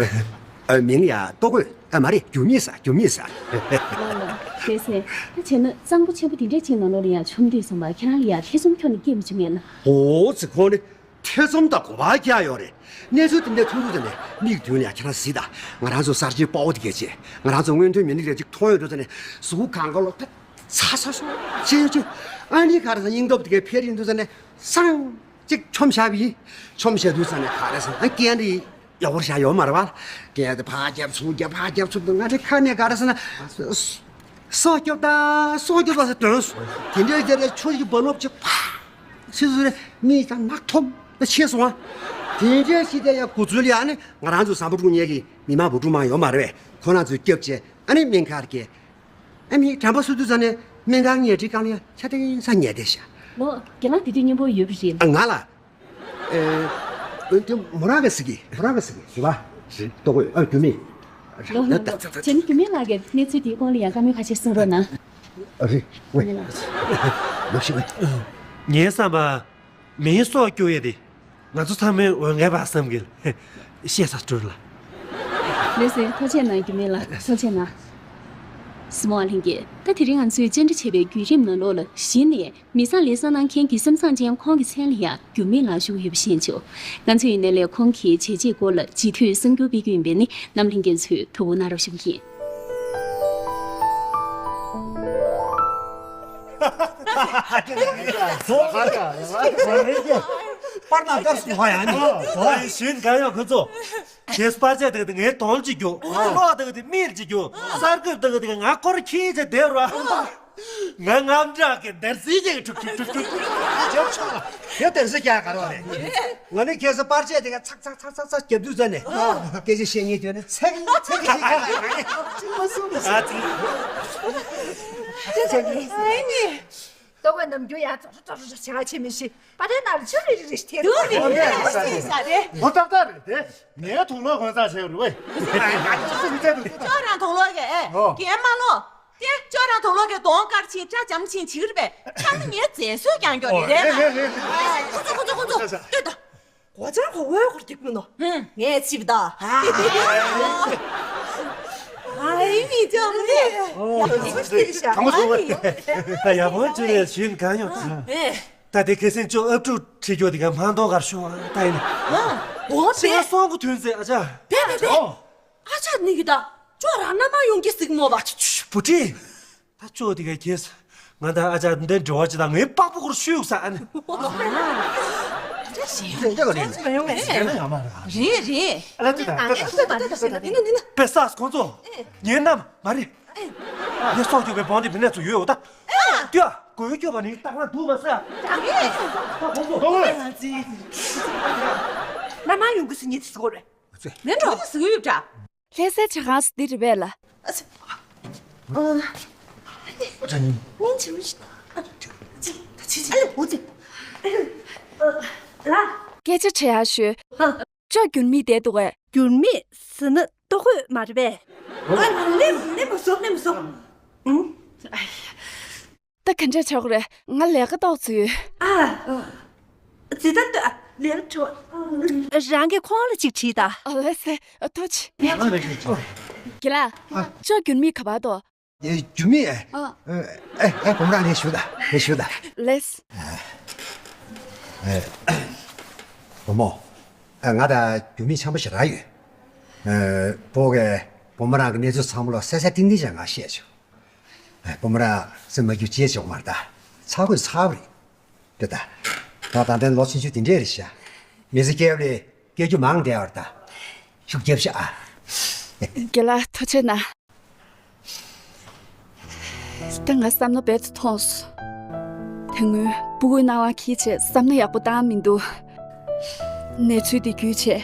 ཨ། མིང་ཡ་ལྟོ་གོས། ཨ། མ་རེད། རྒྱུ་མེད་ཟེར། རྒྱུ་མེད་ཟེར། ལགས་ལགས། བྱས་ཙང་ད་བྱས་ན་གཙང་པོ་ཆེན་པོ་འདི་འདྲས་ཅིག་ནང་ལོགས་ལ་ཡ་ཆོམ་དུས་ཙམ་པ་ཁྱེད་རང་ལ་ཡ་ཐེ་ཚོམ་ཁྱོན་ནས་སྐྱེས་མི་བྱུང་ངས་ན། འོ་ཙི་ཁོང་ནི་ཐེ་ཚོམ་དང་གོ་བ་རྒྱག་ཡོད་རེད། གནས་ཚུལ་དེ་འདྲས་ཐུག་དུས་ཙམ་ནས་མིག་མདུན་ལ་ཡ་ཁྱེད་རང་གཟིགས་དང་། ང་རང་ཚོ་གསར་བརྗེའི་དཔའ་བོ་དེ་གས་བྱས། ང་རང་ཚོ་སྔོན་ཐོན་མི་སྣ་དེ་གས་ཅིག་མཐོང་ཡོང་དུས་ཙམ་ནས་གཟུགས་གང་ག་ལོག་ད་ཚ་ཚ་སོང་བྱས་ཡོད་ཅིག་ཨ་ནི་ག་རེ་ཟེར། སྙིང་སྟོབས་དེ་གས་འཕེལ་ཡོང་དུས་ཙམ་ནས་སང་། གཅིག་ཆོམ་བཞག་པ་ཡིན། ཆོམ་བཞག་དུས་ཙམ་ནས་ག་རེ་ཟེར་ན་རྐན་རིགས་ཡག་པོ་བཞག་ཡོད་མ་རེད་བ། རྐན་དེ་ཕར་རྒྱབ་ཚུར་རྒྱབ་ཕར་རྒྱབ་ཚུར་འདུག་ང་ཚོའི་ཁ་ནས་ག་རེ་ཟེར་ན། སྲོག་སྐྱོབ་ད་སྲོག་སྐྱོབ་ད་ཟེར་འདོན་སོང་། དེ་འདྲའི་རྒྱ་རེ་ཆུ་ཞིག་སྦོ་ལོབ་ཅིག་ཕ། སི་སུ་རེ་མིག་དང་ནག་ཐོམ་ད་ཆེ་སོང་བ། དེ་འདྲའི་ཞིག་དེ་ཡང་དགུ་ཚུལ་ཡང་ནི་ང་རང་ཚོ་བཟང་པོ་དྲུག་ཉལ་གི་མི་མང་བུ་ཕྲུག་མང་ཡོད་མ་རེད་བས། ཁོ་རང་ཚོས་སྐྱོབ་བྱས་ཨ་ནི་སྨན་ཁང་བསྐྱལ། ཨ་མི་དྲན་པ་གསོ་དུས་ཙམ་ནས་སྨན་ཁང་ཉལ་ཁྲིའི་སྒང་ལ་ཡང་ཆ་ཏིང་ས་ཉལ་བསྡད་ཤག་ལོ། རྒན་ལགས་དེ་དུས་སྙིང་པོ་ཡོད་པ་རེད། ཨ། ང་ལ། ཨེ། འོན་ཏེ་མོ་རང་གི་ཟེར་གི་མོ་རང་གི་ཟེར་གི་རེད་པ། རེད། ལྟོ་གོས། ཨ། རྒྱུ་མེད། ལོ་ལོ་ལོ། བྱས་ན་རྒྱུ་མེད་ལགས་ཀྱིས་གནས་ཚུལ་དེའི་སྐོར་ལ་ཡང་བཀའ་མོལ་ཁ་ཤས་གསུང་རོགས་གནང་། ཨ། རེད། ཝེ། རྒན་ལགས། ལོ་ཤི་ཝེ། ངའི་བསམ་པ། མིའི་སྲོག་སྐྱོབ་ཡས་དེ་ང་ཚོ་ཚང་མའི་འོས་འགན་པ་བསམ་གི་ལ། ཤེས་ས་སྤྲུལ་ལ། ལགས་སེ། ཐུགས་རྗེ་གནང་། རྒྱུ་མེད་ལགས། ཐུགས་རྗེ་གནང་། སྲིད་དབང་ལྷན་རྒྱས། ད་དེ་རིང་ང་ཚོས་བཅར་འདྲི་བྱས་པའི་བརྒྱུད་རིམ་ནང་ལོགས་ལ་གཞི་ནས་མི་བཟང་ལས་བཟང་གནང་མཁན་གྱི་སེམས་བཟང་ཅན་ཁོང་གི་མཚན་ལ་ཡང་རྒྱུ་མེད་ལགས་ཞུ་གི་ཡོད་པ་ཤེས་བྱུང་། ང་ཚོས་ཡིན་ནའི་ལས་ཁོང་གི་བྱས་རྗེས་སྐོར་ལ་ཇི་ཐོས་གསར་འགྱུར་སྤེལ་རྒྱུ་ཡིན་པས་ནི་རྣམ་ལྷན་རྒྱས་ཚོས་ཐུགས་ཁུར་གནང་རོགས་ཞུ་གི་ཡིན། པར་ནང་བཀར་སོང་བ་ཡང་ནི། ཞུན་གང་ཡོད་ཁོ་ཚོ། ཁྱེད་པར་ཆས་དེ་ག་དེ་ངའི་གདོང་ལ་ཅིག་རྒྱུག་གློག་དེ་ག་དེ་མིག་ལ་ཅིག་རྒྱུག་གསར་འགོད་དེ་ག་དེ་ང་སྐོར་ཁྱེད་ཅིག་བསྡད་རོགས། ང་དངངས་སྐྲག་གི་འདར་སིལ་ཅིག་ཁྲུག་ཁྲུག་ཁྲུག་ཁྲུག་རྒྱབ་ཆོག་ལ། དེ་འདར་སིལ་རྒྱག་ག་རོགས་རེད། ང་ནི་ཁྱེད་ཚོ་པར་ཆས་དེ་ག་ཚག་ཚག་ཚག་ཚག་ཚག་རྒྱབ་དུས་ཙ་ནས་སྐད་ཆ་བཤད་ངེས་དོན་ནི་ཚེག་ཚེག་ཅིག་བཤད་ཀྱི་ཡོད་རེད། ཨ་ཙི། ཨ་ནི། ལྟོ་གོས་ནམ་རྒྱུན་ཡང་ཙོག་ཙོག་ཙོག་ཙོག་བྱེད་ཁ་ཆེ་མི་ཤེས། པ་ཏའི་ནང་ལ་ཆུ་རིལ་རིལ་རིལ་ཐེབས་འདུག་རེད། ཨོ་ཡ་ཡ་ཡ། ས་རེད། ཨོ་ཏག་ཏག་རེད་དེ། ངའི་དུག་ལོག་གོན་ས་བྱས་རེད་ཝེ། ཅོག་རང་དུག་ལོག་གི་ཨེ། ཨོ། རྒན་མ་ལོ། དེ་ཅོག་རང་དུག་ལོག་གི་གདོང་དཀར་ཕྱིན་སྐྲ་འཇམ་ཕྱིན་བྱིག་རེད་པས། ཚང་མ་ངའི་མཛེས་བཟོས་རྐྱང་རྐྱང་རེད། རེད་རེད་རེད་རེད། ཁོ་ཚོ་ཁོ་ཚོ་ཁོ་ཚོ་ལྟོས་དང་། གོ་ཆ་གོ་བའི་སྐོར་འགྲིག་མིན་ནོ། ངས་ཅིབ་ད། ཨ་ཡི་མི་ཅོ་མི། ཨོ། གང་གོ་ཡག་པོ་ཅོ་རེ་ཞུན་གང་ཡོད་ད། ད་དེ་ཁ་སང་ཅོ་ཨབ་ཕྲུག་ཁྲིད་རྒྱུ་དེ་ག་མ་གཏོང་གར་ཤོག་ད་ཡིན། ཨོ། ཕྱི་ང་སོང་གི་དུས་ཚོད་ཨ་ཅག་དེ་དེ་དེ། ཨོ། ཨ་ཅག་ནི་གི་ད་ཅོ་རང་ན་མ་ཡོང་གི་སིག་མོ་བ། བུ་ཁྲིད། ད་ཅོ་དེ་ག་ཁྱེད་ ང་དང་ཨ་ཅག་འདི་འབྲེལ་བ་ཅི་དང་ངའི་པགས་པོ་ཁོར་ཤུགས་ས་ཨ་ནི། རེད་རེད། པེ་སཱས་ཁོང་ཚོ་ངའི་མནའ་མ་རེད། ངའི་སྲོག་སྐྱོབ་པའི་བང་དེ་བི་ནས་ཚུར་ཡོད་འོ་ད། ལྟོས་ཨ། གོས་སྐྱོབ་པ་ནི་ལྟ་ག་འདུག་མ་ཟེར། ད་ཁོང་ཚོ། མནའ་མ་ཡོང་གི་སུ་ཉིད་དུ་སུ་གོ་རེད། མེད་འགྲོ་དུ་སུ་ཡོད་འདྲ། ལྷ་སའི་ཇ་ཁང་སུ་འདི་རེད་པས་ལ། སྐད་ཆ་དྲི་ཡག་ཞུ། ཅོ་འགྱུར་མེད་བསྡད་འདུག་གས། འགྱུར་མེད་ཟེར་ན་ལྟོ་གོས་མ་རེད་པས། ཨ་ལེ་ལེ་མ་སོ་ལེ་མ་སོ། ཨུང་། ད་ག་འདྲ་ཆགས་རེད། ང་ལས་ཀ་ཏོག་ཙམ་ཡོད། ཨ། ཙི་ད་ལྟ་ལས་ཀ་ཁྲོ། རང་གི་ཁོང་ལ་ཅིག་བྲིས་ད། ཨ་ལེ་སེ་ཐོ་ཅི། དགེ་ལགས། ཅོ་འགྱུར་མེད་ག་པར་འདུག་འགྱུར་མེད། ཨ། ཨེ་ཨེ་བུ་མོ་རང་ལས་ཞུ་ད་ལས་ཞུ་ད། ལེས། བུ་མོ། ང་དང་འགྱུར་མེད་འཆམ་པོ་ཞེ་དྲག་ཡོད། བོ་གས་བུ་མོ་རང་གི་གནས་ཚུལ་ཚང་མ་ལ་གསལ་གསལ་ཏིང་ཏིང་བྱས་ང་བཤད་ཆོག་བུ་མོ་རང་སེམས་མ་སྐྱིད་ཅེས་བྱུང་མ་རེད་ད། ཚ་གོས་ཚ་བ་རེད། དེ་ད། ད་ད་ལྟའི་ལོ་ཆུང་ཆུང་དེ་འདྲས་རེད་ཤག་མི་ཚེ་སྐྱེལ་བ་ལས་སྐྱེལ་རྒྱུ་མང་བསྡད་པ་རེད་ད། ཤུགས་རྒྱབ་ཤག་ཨ། དགེ་ལགས་ཐུགས་རྗེ་གནང་། ད་ང་བསམ་བློ་རྦད་དེ་ཐོངས་སོང་། དེ་སྔོན་སྤུ་གུའི་སྣང་བ་འཁྱེར་བྱས་བསམ་བློ་ཡག་པོ་བཏང་མི་འདུག་གནས་ཚུལ་འདི་བརྒྱུད་བྱས་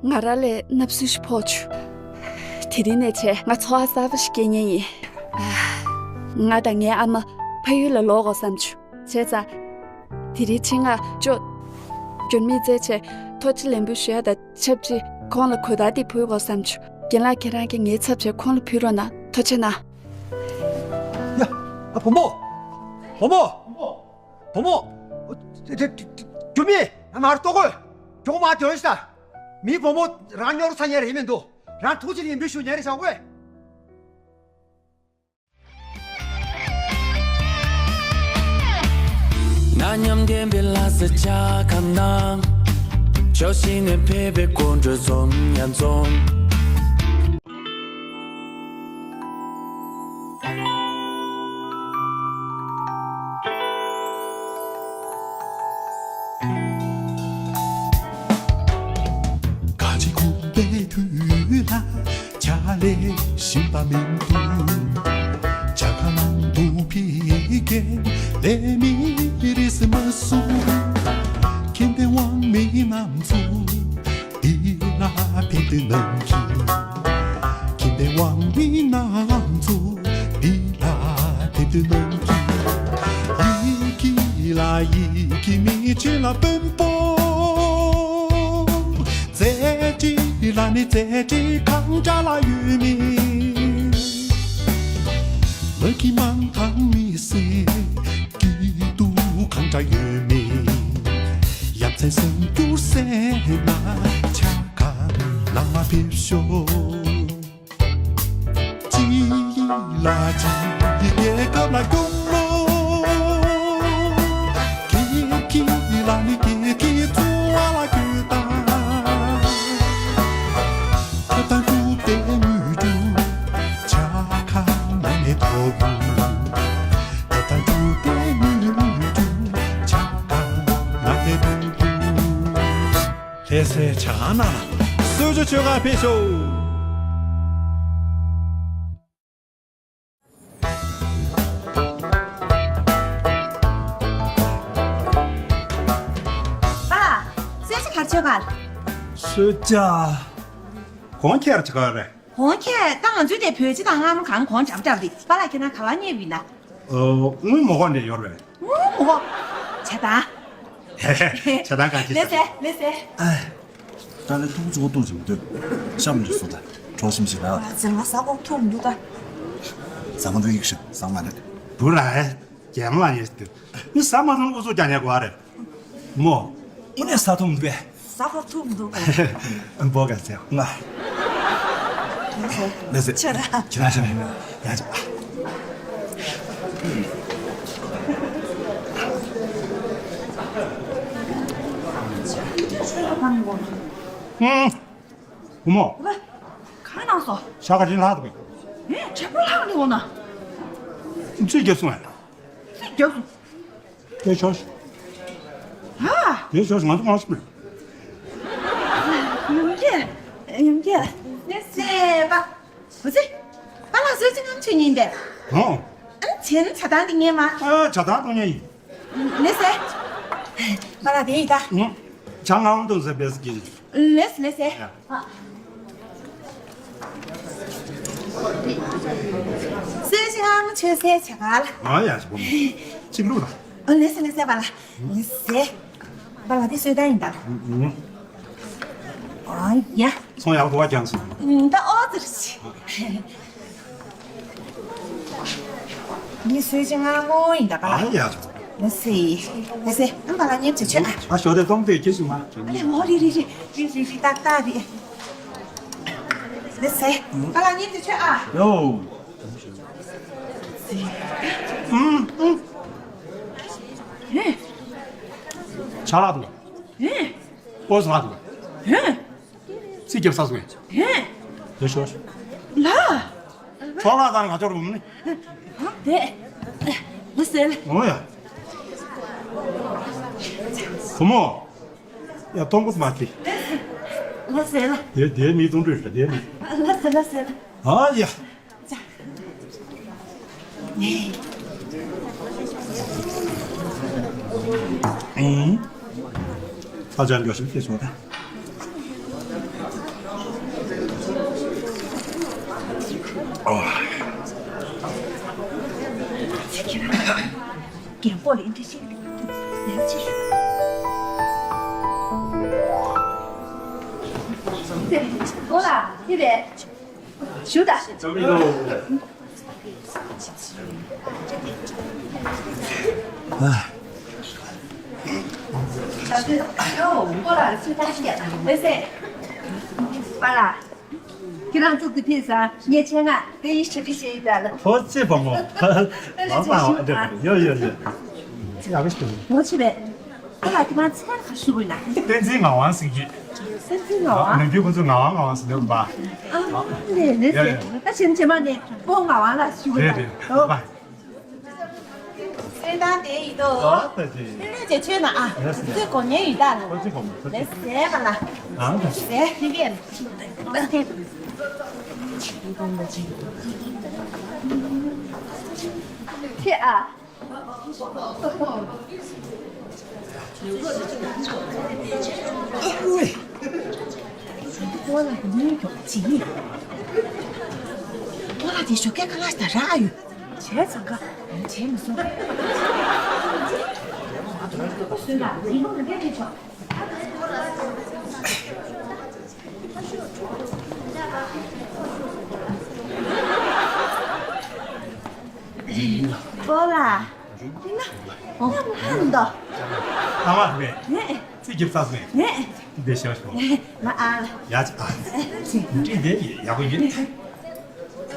ང་རང་ལ་བརྣབ་སེམས་ཤིག་ཕོག་བྱུང་། དེ་རིང་ནས་བྱས་ང་ཚོར་བ་གསར་པ་ཞིག་སྐྱེལ་མཁན་ཡིན། ང་དང་ངའི་ཨ་མ་ཕ་ཡུལ་ལ་ལོག་དགོས་བསམ་བྱུང་། བྱས་ཙང་། དེ་རིང་ཆེད་མངགས་ཅོ། འགྱུར་མེད་བཙལ་བྱས་ཐུགས་རྗེ་ལེགས་འབུལ་ཞུ་ཡ་དང་ཆབས་ཅིག་ཁོང་ལ་གོས་དར་དེ་ཕུལ་དགོས་བསམ་བྱུང་། རྒན་ལགས་ཁྱེད་རང་གིས་ངའི་ཚབ་བྱས་ཁོང་ལ་ཕུལ་རོགས་གནང་། ཐུགས་རྗེ་གནང་། ཡ། ཨ་བུ་མོ། བུ་མོ། བུ་མོ། འགྱུར་མེད་ང་ར་ལྟོ་གོས་གྱོང་མ་དོན་ཤ། མི་བུ་མོ་རང་ཉོ་རུ་ཚ་ཉེ་རེད་མི་འདུག་རང་ཐུགས་རྗེ་ལེགས་འབུལ་ཞུ་ཉེ་རེད་བྱ་དགོས། ན་མཉམ་ལྡན་པའི་ལྷ་ས་ཇ་ཁང་ནང་། ཕྱོགས་བཞི་ནས་ཕེབས་པའི་དགོད་བྲོའི་འཛོམས་ཡང་འཛོམས། ག་ཅི་ཁུག་པའི་དུས་ལ། ཇ་ལས་ཞིམ་པ་མི་འདུག་ཇ་ཁང་ནང་དུ་ཕེབས་མཁན་ལས་མི་རེས་མ་སོང་། ཁྱིམ་སྡེ་དབང་མི་རྣམས་ཚོ་འདི་ལ་ཕེབས་དུས་ནང་གི། ཁྱིམ་སྡེ་དབང་མི་རྣམས་ཚོ་འདི་ལ་ཕེབས་དུས་ནང་གི། ཡི་གེ་ལ་ཡི་གེ་མི་ཆོས་ལ་དཔོན་པོ། རྩེ་གཅིག་ལ་ནི་རྩེ་གཅིག་གང་འདྲ་ལ་ཡོད་མེད། མ་གི་མང་ཐང་མི་སེ་སྐྱིད་སྡུག་གང་འདྲ་ཡོད་མེད། ཡ་མཚན་སེམས་འགྱུར་སེ་ན་ཆ་ག་ནང་མ་ཕེབས་ཤོག་སྤྱི་ཡི་ལ་སྤྱི་ཡི་རྒྱལ་ཁབ་ལ་སྐྱོང་ལོ། སྒེར་གྱི་ལ་ནི་སྒེར་གྱི་འཚོ་བ་ལ་སྐྱོད་དང་། ཐབས་དང་དྲུག་ལྡན་དངོས་གྲུབ་ཆ་ག་ནང་ནས་ཐོབ་རྒྱུ། ཐབས་དང་དྲུག་ལྡན་དངོས་གྲུབ་ཆ་ག་ནང་ནས་ཐོབ་རྒྱུ། ལྷ་སའི་ཇ་ཁང་ནང་ལ་གསོལ་ཇ་མཆོད་གར་ཕེབས་ཤོག་པཱ། གསོལ་ཇ་གར་མཆོད་གར། གསོལ་ཇ། གོང་ཁྱེར་ཇ་ག་རེད། གོང་ཁྱེར་ད་ང་ཚོའི་དེ་བོད་ཇ་དང་མངར་མོ་གང་གོང་འཇམ་འཇམ་རེད། པཱ་ལགས་ཁྱེད་རང་ག་པར་ཉལ་བ་ཡིན་ན། ཨོ། དངུལ་མོ་ཧོ་ནས་ཡོར་བས། དངུལ་མོ་ཧོ། ཇ་དང་། ཇ་དང་གང་ཅི་ལེ་ཟེ་ལེ་ཟེ། ཨ། ད་ལས་ཐུག་ཚོ་ཐུག་ཅིག་འདོད། ཤམ་རི་སུ་ད། གྲོ་ཞིམ་ཞིག་ད། ཨ་ཙི་ང་ཟ་གོ་ཐུག་མི་འདུག་ད། ཟ་མ་འདུག་ཡིག་ཤི་ཟ་མ་རེད། བུ་ར་ཧེ། རྒྱལ་མ་ཡེ་ཏི། མི་ཟ་མ་ཐུབ་ཨུ་ཚུགས་རྒྱག་ཉེ་གོ་རེད། མོ། ཨུ་ནས་ཟ་ཐུབ་མི་འདུག་པས། ཟ་ཁ་ཐུབ་མི་འདུག་པས། འབོ་ག་ཚེ་ང་། ལེ་ཟེ། ཁྱེད་རང་། ཁྱེད་རང་ཤ་མེད་ཡ་ཅག་ཨུམ། བུ་མོ། གང་གནང་སོང་། ཤ་ཁ་ཅིག་ལྷག་འདུག་པས། ཨེ། དྲེག་པོ་ལྷག་འདུག་འོ་ན། ཅི་བརྒྱབ་སོང་ཨ། རྒྱབ་སོང་། དེ་ཆོག་ཨ། དེ་ཆོག་ང་ཚོ་མང་ཤི་མེད། ཡོང་གི་ཡོང་གི་ལགས་སེ་པ། འོ་ཙི། པཱ་ལགས་སུ་ཅི་ངམ་ཆུ་ཉིན་པས། ཨོ། ཨ་ཆེན་ཆ་ཐང་འདི་ངས་མ། ཨ་ཆ་ཐང་གཏོང་ཉན་ཡིན། ལགས་སེ། པཱ་ལགས་དེ་ཡིན་ད། ཨུ། ཆ་ངམ་གཏོང་ཟེར་བས་ཀྱི། ལགས་ལགས་སེ། ཡ། སུ་ཅི་ངམ་ཆུ་སེ་ཆ་ག་ལ། ཨ་ཡ་ཆ་བོ་མོ། གཅིག་ལུགས་ལ། ཨ་ལགས་སེ་ལགས་སེ་པཱ་ལགས། ལགས་སེ། པཱ་ལགས་དེ་སུའི་ད་ཡིན་ད། ཨུ། ཨ་ཡ། ཚོང་ཡག་པོ་བ་ཀྱང་སོང་། ད་ཨོ་ཙི་རེད་ཤི། ངས་སུའི་ཅི་ང་ངོ་ཡིན་ད་པཱ་ལགས། ཨ་ཡ། ལགས་སེ། ལགས་སེ། ཨ་པཱ་ལགས་ཉེར་བྱེད་ཆོད་ཨ། ཨ་ཞོ་དེ་གཏོང་དེ་ཁྱེར་སོང་ང་། ཨ་ལས་ངོ་རེ་རེ་རེ་རེ་རེ་རེ་ཏག་ཏག་རེད། ལགས་སེ། པཱ་ལགས་ཉེར་བྱེད་ཆོད་ཨ། ཡོ། ཨུམ་ཨུམ། ཧེ། ཆ་ལག་འདུག་ཧེ། ཨོ་ཟ་འདུག་ཧེ། ཚིག་རྒྱབ་ས་སོང་ངས། ཧེ། ཡོ་ཤོ་ཤོ། ལ། ཚོགས་ལ་དང་ང་ཚོར་འོང་ནི། དེ། ལགས་སེ། འོ་ཡ། བུ་མོ། ཡ་གཏོང་གོ་མ་ཁི། ལགས་སེ་ལ། དེ་དེ་མི་གཏོང་འདྲ་ལ་དེ་མི། ལགས་སེ་ལགས་སེ་ལ། ཨ་ཡ། ལགས་སེ། ལགས་སེ། ཞུ་དང་། ཨ། ལགས་སེ། པཱ་ལགས། ཁྱེད་རང་ཚོ་གི་ཕེབས་ས་ངས་ཆེད་མངགས་དཔེ་ཡིག་ཞིབ་ཕྲ་བྱས་ཡོད་ལ། ཐུགས་རྗེ་ཆེ་བུ་མོ། ལགས་སེ། ཡོད་ཡོད་ཡོད། ཡག་པོ་ཞིག་འདུག་ངོ་ཆེ་བས། ཁོ་ལ་དེ་མ་ཚད་ག་ཞུ་དགོས་ན། བསྟན་འཛིན་ངག་དབང་ཟེར་གྱི། བསྟན་འཛིན་ངག་དབང་། ནམ་རྒྱུན་ཁོ་ཚོ་ངག་དབང་ངག་དབང་ཟེར་འདུག་པ། ཨ་ལས་ལས་ཟེར། ད་ཕྱིན་ཆད་མ་ནས་པོ་ངག་དབང་ལ་ཞུ་དགོས་ན། རེད་རེད། ཨོ། སེམས་ཐང་དེ་ཡིན་དོ། ཨོ་ད་ཅི། ལས་ལས་བྱེད་ཆོད་ན་ཨ། ལས་ཟེར། ཚོད་གོ་ཉན་ཡིན་ད་ལ། ཁོ་ཅི་གོ་མ་ཁོ་ཅི། ལས་ཟེར་བ་ལ། ཨང་ད་ཅི། ཟེར་ཁེ་ཁེ་ལ། ཁེ་ཨ། ཀོ་ལ་ཉིན་གྱོགས་ཅི་ཡིན། ཀོ་ལ་དེ་ཞོགས་ཀས་ཁ་ལག་ཞིག་ད་རག་ཡོད། བྱས་ཙང་ཀ་བྱས་མི་སོང་། སོང་ལ་ཉིན་གུང་གི་འདྲ་བྱེད་ཆོག་ཀོ་ལ། ཡིན་ན། ཨོ། ཡང་ལྷན་དོ། ལྷ་མ་མེད། ངས། ཚིག་རྒྱབ་ས་མེད། ངས། འདི་ཤོག་ཤོག་ང་ཨ་ལ། ཡ་ཅི་ཨ། ཅི། འདི་འདི་ཡག་པོ་ཡིན།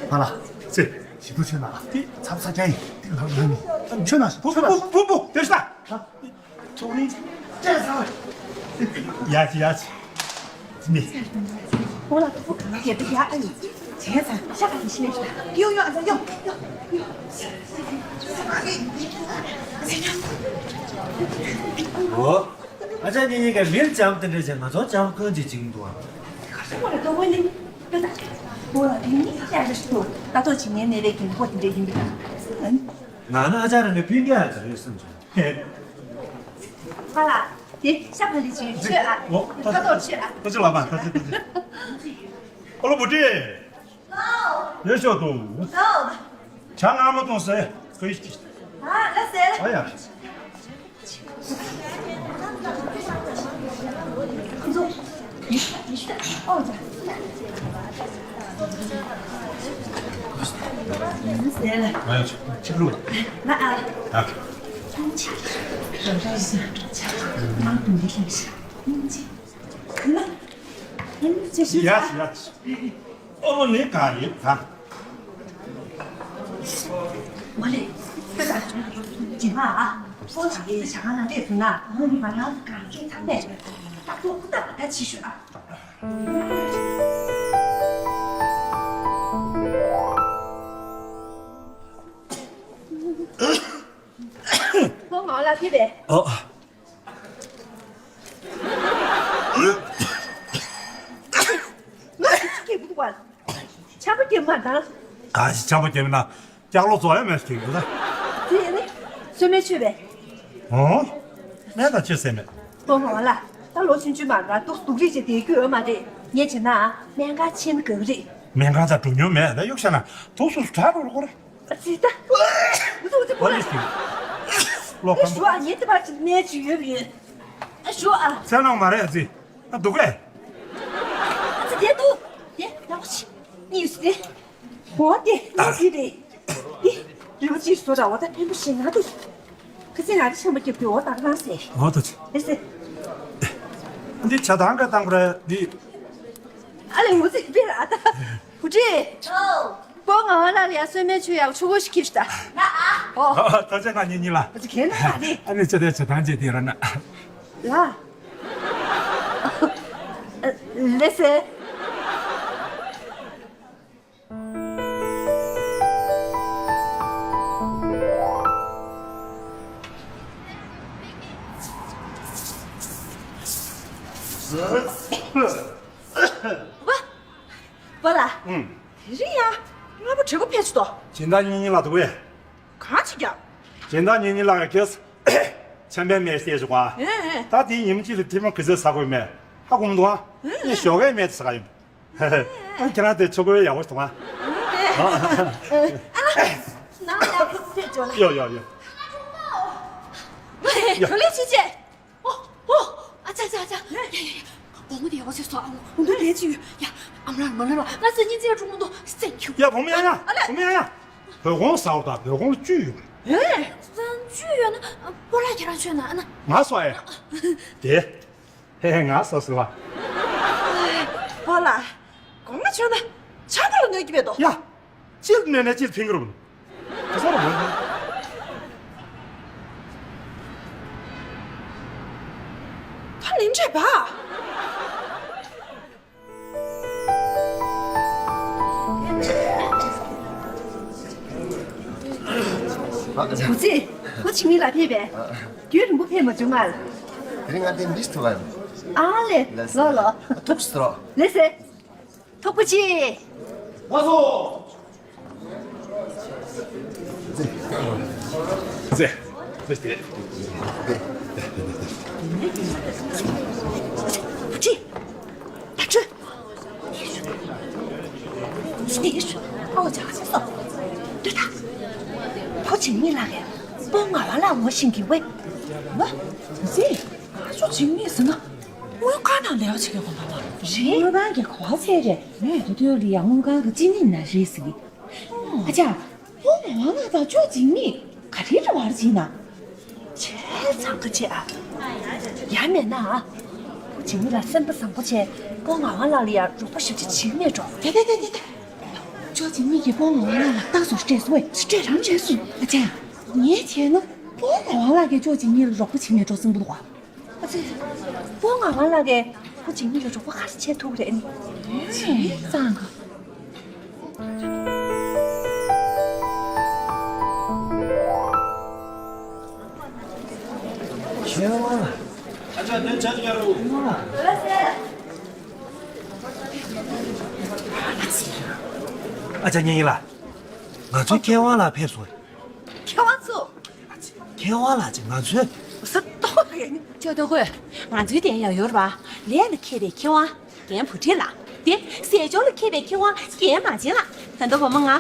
ང་ལ། ཚེ། ཞི་ཐུ་ཆོད་ན་ལ། འདི་ཚབ་ཚ་ཅན་ཡིན། འདི་ལ་ལ་ནི། ཆོད་ན་ཞི་ཐུ་ཆོད་ན། བུ་བུ་བུ་བུ་དེ་ཤ། ཐུགས་རིང་། ཡ་ཅི་ཡ་ཅི། ནི། ཨོ་ལ་ཐུག་ག་ལ་ཡ་ཡ་ཨ་ཡི། བྱས་ཙང་ཤ་ག་དེ་ཤི་ནས་ཤི་ད། ཡོ་ཡོ་ཨ་ཡོ་ཡོ་ཡོ། ཨོ། ཨ་ཅག་གཉིས་གཉིས་ཀ་མིར་འཇམ་དེ་འདྲ་བྱས་ང་ཚོ་འཇམ་ཁོན་གྱིས་བྱིན་འདུག་ཨ། ཁ་སང་ཁོ་ལ་ཏོ་ཝེ་ནི། ཨོ་ལ་དེ་གཉིས་ཀ་ཡ་རེ་ཤི་ཏོ། ད་ཏོ་བྱིན་ངའི་ནས་རེ་གིན་ཁོ་དེ་འདྲ་ཡིན་པ། ང་ནི་ཨ་ཅག་རེ་ནས་ཕིན་ག་ཡ་རེ་བསམ་བྱུང་། ཧ་ལ། དེ་ཤ་བ་ལི་ཅི་ཆོད་ཨ། ཨོ། ཁ་དོག་ཆོད་ཨ། ཁ་ཆུ་ལ་མ་ཁ་ཆུ་ཁ་ཆུ། ཨོ་ལོ་བུ་ཏི། ལེ་ཤོག་ཏུ། ཆ་ང་མ་གཏོང་ཟེར། ཁོ་ཡིས་ཀྱིས། ཨ་ལ་ཟེར། ཨ་ཡ། ཨ་ཡ། ཆིབ་ལུག་ཡ། ཡ། ཨོ་ལོ་ནི་ག་ཡིན་ག། མ་ལེ། ཁྱོད་ད་རྗེས་མ་ཨ། ཁོ་ཚང་གི་ཞག་ཁང་ནང་སླེབས་སོང་ན་ཨ་ནི་ང་རང་གང་གི་ཚང་མས་ད་ཁོ་ཧུར་ཐག་ད་ཕྱི་ཤོག་ཨ། ཁོང་ང་ལ་ཕེབས་པས། ཨོ། ང་ཅི་སྐད་འདུག་པ། ཆམ་པ་སྐྱེས་མ་དང་། ག་ཞིག་ཆམ་པ་སྐྱེས་མིན་ན་ལྕགས་ལོག་བཙོག་ཡ་མེད་ཟེར་གྱི་འདུག་ད། དེ་ནི་སོན་མའི་ཆོས་པས། ཨོ། སྨན་དང་ཆོས་ཟེར་མེད། ཁོང་ང་ལ་ད་ལོ་ཆུང་ཆུང་མ་འགའ་འདུག་སྡུག་རིགས་ཅིག་བསྡད་རྒྱུ་ཡོད་མ་རེད། ངས་བྱས་ན་སྨན་ཁང་ཕྱིན་ན་དགའ་གི་རེད། སྨན་ཁང་ཚ་འགྲོ་མྱོང་མེད། ད་གཡུག་བཞག་ན་དུག་སུ་སུ་དྲག་འགྲོ་རུ་གོ་རེད། ཨ་ཙི་ད། འུ་ཚོ་འུ་ཚོ་པོ་ལ། ལོ་ཨེ་ཁམས། ཞུ་ཨ། ཉེ་དུ་བར་གྱི་གནས་ཅིག་ཡོད་པ་ཡིན། ཨ་ཞུ་ཨ། ཚེ་ནང་མ་རེད་ཨ་ཙི། ཨ་སྡུག་གས། ཨ་ཙི་དེ་འདུག་དེ་ཡག་པོ་ཞིག་གཉིས་སུ་དེ། འོ་དེ་གནས་ཅིག་རེད། དེ་རི་བོ་ཅིག་བཟོ་འདྲ་བོ་ད་ཕན་པོ་ཞིག་ང་འདུག་ཁ་སང་ང་རེ་ཆམ་པ་རྒྱབ་དུས་འོ་ད་ག་ལང་ཟེར། འོ་ད་ཅི། ཨེ་ཟེར། འདི་ཇ་དང་ག་བཏང་པ་རེད་འདི། ཨ་ལེ་འུ་ཚོ་སྤེལ་ཨ་ད། བུ་ཁྲིད། ཨོ། སྤོ་ང་བ་ལ་ལ་ཡ་སོན་མའི་ཆུ་ཡག་ཆུ་བོ་ཞིག་ཁྱེར་ཤི་ད། ང་ཨ། ཨོ། ད་ཆ་ང་གཉིས་གཉིས་ལ། ཨ་ཅི་ཁྱེད་ན་ཨ་ནི། ཨ་ནི་ཅི་དེ་ཇ་དང་ཅི་དེ་ར་ན། ལ། ལེ་སེ། བ། བ་ལ། ཨུམ། དེ་རིང་ཡང་སྔ་པོ་བྲེལ་པོ་ཕེབས་སོང་། སྦྱིན་བདག་གཉིས་གཉིས་ལ་འདུག་པས། གང་ཅི་རྒྱག་སྦྱིན་བདག་གཉིས་གཉིས་ལ་ཁྱེད་ཆམ་པའི་མེ་བསད་བྱུང་བ། ཨེ་ཨེ། ད་དེའི་ཉིན་གཅིག་ལ་ཐེངས་མ་གི་ཚོད་ཟ་དགོས་མེད། ཧ་གོ་མི་འདུག་ཨ། ཨེ་ངས་ཨེ། ཞོགས་ཀའི་མེ་དེ་ཟ་ག་ཡིན། ཨ་ཁྱེད་རང་དེ་ཆོ་གོས་ཡག་པོ་ཞིག་འདུག་ཨ། ཨ་ལ། ནང་ཡག་པོ་ཕེབས་འཇོག་ལ། ཡོ་ཡོ་ཡོ། ཡོ། ག་ལེ་ཆི་ཆེ། ཨོ། ཨོ། ཨ་ཙ་ཙ་ཙ། ཡ་ཡ་ཡ། བུ་མོ་དེ་ཡག་ཟེར་སོང་ཨ། འོ་འདུག་ལས་ཅི་ཡོད་ཡ། ཨ་མ་ལགས་མ་ལགས་ལ་ང་ཚོ་གཉིས་ཚེ་གྲོགས་མོ་འདུག་སེ་ཁྱུ། ཡ་བུ་མོ་ཡ་ཡ། ཨ་ལས། བུ་མོ་ཡ་ཡ། བོད་གོང་ཟ་འོ་ད་བོད་གོང་ལ་བཅུད་ཡོད་རེད། ཨེ། བཅུད་ཡོད་ན་སྤོ་ལགས་ཁྱེད་རང་མཆོད་ན་ཨ་ན། ང་སོ་ཨེ། དེ། ཧེ་ཧེ་ང་སོ་སོ་བ། སྤོ་ལགས། སྒོ་ང་མཆོད་ན་ཆང་ཁ་ལ་གནོད་ཀྱི་མེད་དོ། ཡ། ཅིལ་ནས་ནས་ཅིལ་ཕིང་རུ། ད་ལིན་ཁྲེ་བ། བུ་ཚེ། ཁོ་ཆིང་ལི་ལ་ཕེབས་པས། རྒྱུན་རིང་པོ་ཕེབས་མ་བྱུང་ང་། དེ་རིང་ང་དེ་འདྲིས་ཐུབ་པ་ཡིན། ཨ་ལེ། ལོ་ལོ། ཐུགས་སུ་རོ། ལེ་སེ། ཐུག་པ་ཆེ། མ་སོ། ཟེ། ཟེ། ཟེ། ཆེ། ད་ཆོས། ཡེ་ཤུ། ཨོ་ཅག་ཅག་སོ། འདི་ད། ཕོ་ཆེན་མི་ལ་གས་སྤོ་ང་བ་ལ་ངོ་ཤེས་ཀྱི་ཝེ། ཝེ། ཟེ། ང་ཚོ་ཆེན་མི་ཟེར་ན། དངུལ་ཁང་ནང་ལས་ཀ་བྱེད་མཁན་གོ་མ་པ། རེད། དངུལ་ཁང་གི་གོ་བ་ཚད་རེད། ངས་དེ་དུས་ལ་ཡང་དངུལ་ཁང་གི་སྤྱི་གཉེར་ན་རེད་ཟེར་གི། ཨ་ཅག་སྤོ་ང་བ་ལ་དང་ཅོ་ཅིང་མི་ག་རེ་རེ་བར་བྱིན་ན། བྱས་ཙང་ཁ་ཆེ་ཨ། ཡ་མེད་ན་ཨ། ཅིང་མི་ལ་སེམས་པ་བཟང་པོ་བྱས་སྤོ་ང་བ་ལ་ལ་ཡང་རོགས་པ་ཞབས་ཕྱི་བྱེད་མེད་འགྲོ། དེ་དེ་དེ་དེ་དེ། ཅོ་ཅིང་མི་གིས་སྤོ་ང་བ་ལ་ལ་རྟགས་སུ་སྤྲད་སོང་བས་སྤྲད་རང་བྱས་སོང་། ཨ་ཅག་ངས་བྱས་ན་སྤོ་ང་བ་ལ་གིས་ཅོ་ཅིང་མི་ལ་རོགས་པ་བྱེད་མེད་འགྲོ་སེམས་པོ་འདུག་ཨ། ཨ་ཙི། སྤོ་ང་བ་ལ་གིས་ཁོ་ཅིང་མི་ལ་རོགས་པ་ག་རེ་བྱེད་ཐུབ་རེད་ནི། བྱས་ཙང་ག་ཁྱེད་ཨ་ཅག་དོན་ཆ་རྒྱ་རུ། ཨ་ཅག་ཉན་ཡིན་ལ། ང་ཚོའི་མཁས་དབང་ལགས་ཕེབས་སོང་། མཁས་དབང་ཚོ། མཁས་དབང་ལགས་ཀྱིས་ང་ཚོའི། ས་ཏོག་རེད་ནི། ཅོ་ཏོ་ཀོས། ང་ཚོའི་དེ་ཡང་ཡོད་རེད་པ། ལས་ལ་མཁས་པའི་མཁས་དབང་རྒན་བུ་ཁྲིད་ལགས། དེ་ཟས་སྦྱོར་ལ་མཁས་པའི་མཁས་དབང་རྒན་མ་བྱན་ལགས། ད་ལྟ་བུ་མོ་ང་།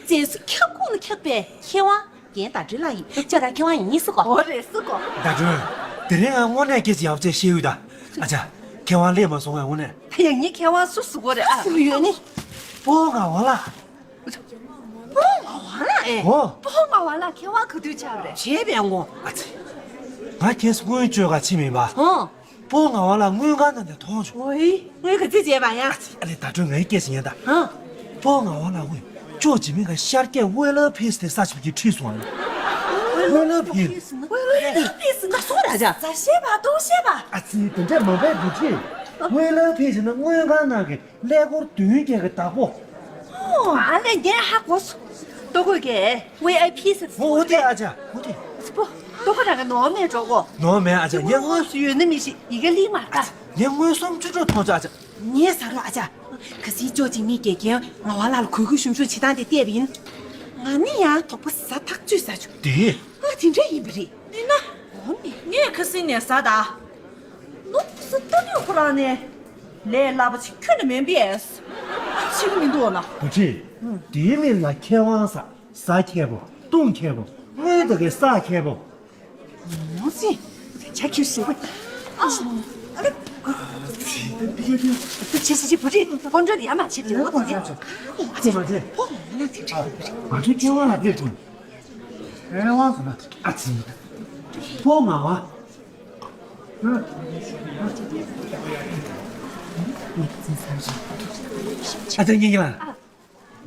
རྗེས་སུ་ཁྱབ་ཁུངས་ལ་ཁྱབ་པའི་མཁས་དབང་རྒན་ཟླ་སྒྲོན་ལགས་ཡིན། ཅོ་ད་མཁས་དབང་ཡིན་སུ་གོ། འོ་རེད་སུ་གོ། ཟླ་སྒྲོན། དེ་རིང་ང་དངོས་གནས་སྐད་ཆ་ཡག་པོ་བཤད་ཡོད་ད། ཨ་ཅག་མཁས་དབང་སླེབས་མ་སོང་ངས་དངོས་གནས། ད་ཡང་ངའི་མཁས་དབང་སུ་སུ་གོ་རེད་ཨ། སུ་ཡོད་ནི། སྤོ་ང་བ་ལ། སྤོ་ང་བ་ལ་ཨེ། ཨོ། སྤོ་ང་བ་ལ་མཁས་དབང་ག་དུས་ཆགས་རེད། བྱས་པའི་ངོ་། ཨ་ཙི། ང་ཁྱེད་སྔོན་བཅོས་ག་ཕྱི་མིན་པ། ཨོ། སྤོ་ང་བ་ལ་དངུལ་ཁང་ནང་ནས་མཐོང་བྱུང་། ཨོའི། དངུལ་ག་ཚོད་བྱས་པ་ཡ། ཨ་ཙི་ཨ་ལེ་ད་དྲོད་ངའི་སྐད་ཆ་ཉན་ད། ཨ། སྤོ་ང་བ་ལ་དངུལ་ཅོ་ཅི་མི་ག་ཤར་སྐད་ཝེ་ལ་ཕིས་དེ་ས་ཆུ་གི་ཁྲིད་སོང་ཨ། ཝེ་ལ་ཕིས། ཝེ་ལ་ཕིས་ང་སོ་ར་ཇ། ཟ་ཤེས་པ་གཏོང་ཤེས་པ། ཨ་ཙི་དེ་འདྲ་མ་པའི་བུ་ཁྲིད། ཝེ་ལ་ཕིས་ཟེར་ན་དངུལ་ཁང་ནང་གི། ཀླད་ཀོར་བདུན་བརྒྱད་ཀྱི་བདག་པོ། ཨོ། ཨ་ལས་ངས་ཧ་གོ་སོང་། ལྟོ་གོས་ཀྱི་ཝི་ཨའི་ཕི་ཟེར། ཨོ་ཨོ་དེ་ཨ་ཅག་ཨོ་དེ། པོ། ལྟོ་གོས་རང་ག་ནོར་མེད་འགྲོ་གོ། ནོར་མེད་ཨ་ཅག་ངས་དངོས་སུ་ཡོད་ན་མི་ཤེས་ཡི་གེ་ལི་མ་ལྟ། ངས་དངོས་སུ་ཅི་འགྲོ་མཐོང་ཆོག་ཨ་ཅག་ངས་ཟ་རོགས་ཨ་ཅག་ཁ་སང་ཅོ་ཅིག་ནི་དགེ་རྒན་ངག་དབང་ལགས་ལ་གུས་གུས་ཞུམ་ཞུམ་བྱེད་སྟངས་དེ་བལྟས་པ་ཡིན། ང་ནི་ཡང་དོག་པ་ཟ་ཐག་ཆོད་ཟ་བྱུང་། དེ། ཨ་དེ་འདྲ་ཡིན་པ་རེད། ཡིན་ན། འོ་མེད། ངས་ཁ་སང་ནས་ཟ་ད། ནོར་ས་ལྟ་ནས་ཁོ་རང་ནས། ལས་སླ་པོ་ཅིག་ཁྱོན་ནས་མིན་པས། ཤེས་ཀྱི་མི་འདུག་ན། བུ་ཁྲིད། དེའི་མིང་ལ་མཁས་དབང་ཟ། ཟ་མཁས་པོ། བཏུང་མཁས་པོ། དངུལ་དེ་གའི་ཟ་མཁས་པོ། ནོར་སྲིད། ཆ་ཁྱི་ཞིག་ཨ། ཨ་ལེ། ཆེ་ཆེ་ཆེ་བུ་ཁྲིད་ཀོན་ཀྲོལ་ཡ་མ་བྱེད་ཀྱི་འོ་དེ། ཨ་ཙི་མ་ཙི། ཕོ་ང་ལ་དེ་འདྲ་ཡོད་པ་རེད། ང་ཚོའི་མཁས་དབང་ལ་དེ་དྲན། མཁས་དབང་ཟེར་ན་ཨ་ཙི། ཕོ་ང་བ། ཨ་ཙི་ཉིན་གྱི་ལ།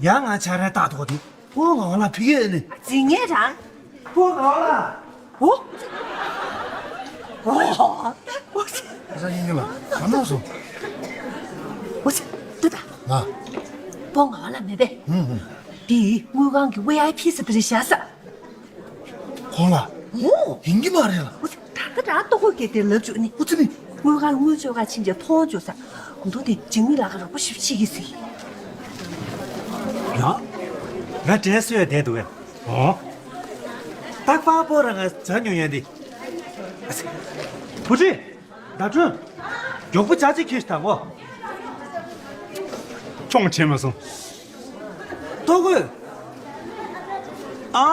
ཡང་ང་ཆ་རེ་ལྟ་ཐོག་དེ། ཕོ་ང་བ་ལ་ཕི་གེ་ནི། ཨ་ཙི་ངས་རང་། ཕོ་ང་བ་ལ། འོ། འོ། ཨ་ཙི་ཉིན་གྱི་ལ། ག་ནོ་སོ། འོ་ཙི། ཏུ་ད། ང་། ཕོ་ང་བ་ལ་མེད་པས། ཧུམ་ཧུམ། དེ་དངུལ་ཁང་གི་ཝི་ཨའི་ཕི་ཟེར་དེ་རེད་བཞག་ས། ཁོང་ལ། འོ། ཡིན་གྱི་མ་རེད་ལ། འོ་ཙི། ད་ལྟ་རང་ལྟོ་གོས་སྐྱེས་དེ་ལབ་བཅུག་ནི། འོ་ཙི་ནི། དངུལ་ཁང་དངུལ་བཅོལ་ཁ་ཕྱིན་རྗེས་མཐོང་བཅུག་ས། མདོ་དེ་འཇིགས་མེད་ལགས་ཀྱི་རོགས་པ་ཞིབ་ཕྱིས་ཀྱི་ཟིན། ཡ། ང་འདྲེ་སོས་བསྡད་འདུག་གས། འོ། ཏག་པག་པོ་རང་ང་ཇ་ཉོ་ཡན་དེ། བུ་ཁྲིད། ཟླ་སྒྲོན། མགྱོགས་པོ་ཇ་གཅིག་ཁྱེར་ཤོག་དང་གོ། ཁྱོང་བྱེད་མ་སོང་། ལྟོ་གོས། ཨ་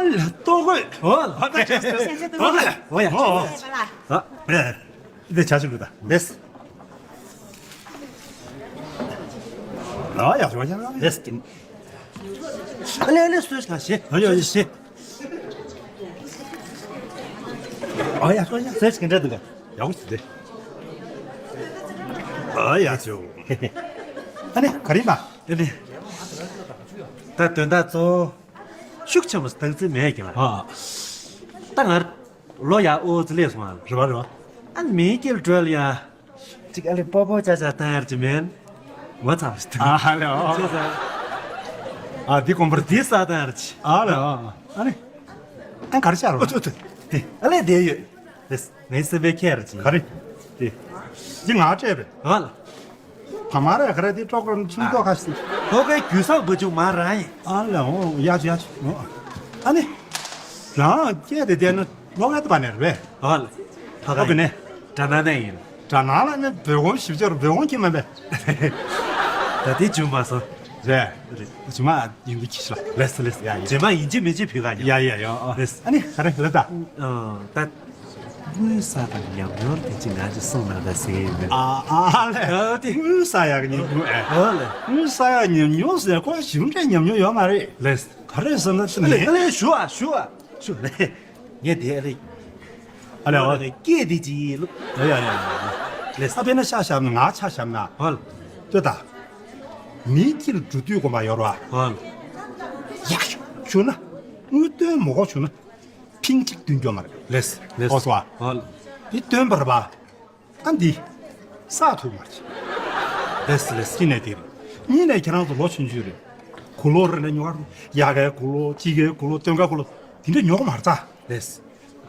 ལ་ལྟོ་གོས། འོ་ལ། ལྟོ་གོས། འོ་ཡ། འོ། ཨ། འདི་ཇ་ཞིག་ལུ་ད། ལེས། ཨ་ཡ་ཞོ་ཡ་ལེས་ཀིན། ཨ་ལེ་ཨ་ལེ་སོས་ཤ་ཤེ། ཨ་ཡ་ཡ་ཤེ། ཨ་ཡ་ཞོ་ཡ་སོས་ཀིན་འདྲ་འདུག་ག་ཡག་པོ་ཞིག་རེད། ཨ་ཡ་ཞོ། ཨ་ནི་ག་རེ་ན། ཨ་ནི། ད་དོན་དག་གཙོ་བོ། ཤུགས་ཆེན་པོ་སྟག་རྩེ་མེད་ཀྱི་ལ། ཨ། ད་ང་ལོ་ཡ་ཨོ་ཙི་ལས་སོང་ཨ། རེད་བ་རེད་བ། ཨ་ནི་མིའི་སྐྱེལ་འགྲོ་ལ་ཡ། ཅིག་ཨ་ལེ་པོ་པོ་ཅ་ཅ་བཏང་ཡར་ཅི་མེན། ངོ་ཚ་བ་ཞིག་ཨ་ཧ་ལེ་ཨོ། ཅི་ཟ། ཨ་འདི་གོམ་པར་འདི་ས་བཏང་ཡར་ཅི། ཨ་ལེ་ཨོ། ཨ་ནི། ཨ་ག་རེ་བྱ་རོགས། ཨ་ལེ་བསྡད་ཡོད། ངའི་སེམས་པའི་ཁྱེར་ཅི། ག་རེ། དེ། འདི་ང་སྤྲད་པས། ཨ་ལ། ཕ་མ་རེ་ག་རེ་དེ་ཀྲོག་ཀྲོག་ཆུང་ཀྲོག་ཁ་ཤས། ཁོ་གའི་རྒྱུ་སོགས་བུ་ཆུང་མ་རང་ཡིན། ཨ་ལ་འོ་ཡ་ཆུ་ཡ་ཆུ་འོ། ཨ་ནི། རང་སྐྱེས་དེ་བསྡད་ན་ལོ་ངན་དུ་བ་ནས་རེད་པས། ཨ་ལ། ཕ་ཨ་ག་ཡིན། ནས། དགྲ་ནང་ནས་ཡིན། དགྲ་ནང་ལ་ནི་བོད་ཀོང་ཞིབ་ཆར་བོད་ཀོང་ཁྱིམ་མ་པས། ད་དེ་བྱུང་མ་སོང་། རེད། རེད། ཇི་མ་ཡིན་དུ་ཁྱི་ཤ་ལ། ལེས་ལེས་ཡ་ཡ། ཇི་མ་ཡིན་གཅིག་མིན་གཅིག་བུ་ག་ཉོ། ཡ་ཡ་ཡ་ཨ། ལེས། ཨ་ནི་ག་རེ་ལབ་ད། ཨ་ད། དངུལ་ས་དང་ཉམས་མྱོང་དེ་ཅི་ང་ཅི་གསུང་ན་ད་ཟེར་ཡིན་པས། ཨ་ཨ་ལེ། ཨ་དེ། དངུལ་ས་ཡག་ཉམས་མྱོང་ཨེ། ཨ་ལེ། དངུལ་ས་ཡག་ཉམས་མྱོང་ཟེར་ཁོ་ཞིམ་འདྲའི་ཉམས་མྱོང་ཡོད་མ་རེད། ལེས། ག་རེ་ཟེར་ན་ཨ་ལེ་ཨ་ལེ་ཞུ་ཨ་ཞུ་ཨ་ཞུ་ལེ། ངས་དེ་ཨ་ལེ། ཨ་ལེ་ཨ། སྐད་དེ་ཅི་ལུག་ཡ་ཡ་ཡ་ཡ། ལེས། ཨ་དཔེར་ན་ཤ་བཞག་ན་ང་ཆ་བཞག་ན། ཧོལ། ལྟོས་དང་། མིའི་ཁྱི་ལ་འགྲོ་དུས་དགོངས་པ་ཡོད་ར། ཧོལ། ཡག་ཤོས་བྱུང་ན། དངུལ་བཏོན་མ་དགོས་བྱུང་ན། ཕིང་གཅིག་བཏོན་རྒྱུ་མ་རེད། ལེས་ལེས། ཨོ་སོ་ཨ། ཧོལ། འདི་བཏོན་པར་བ། ཨ་འདི། ས་ཐུབ་མ་རེད། ལེས་ལེས། གཅིག་ནས་དེ་རེད། གཉིས་ནས་ཁྱེད་རང་ཚོ་ལོ་ཆུང་ཆུང་རེད། གུ་ལོ་རེ་ནས་ཉོ་ག་རུ་ཡ་གའི་གུ་ལོ་ཅི་གའི་གུ་ལོ་སྟོན་ཁ་གུ་ལོ་དེ་འདྲ་ཉོ་གི་མ་རེད་ད། ལེས།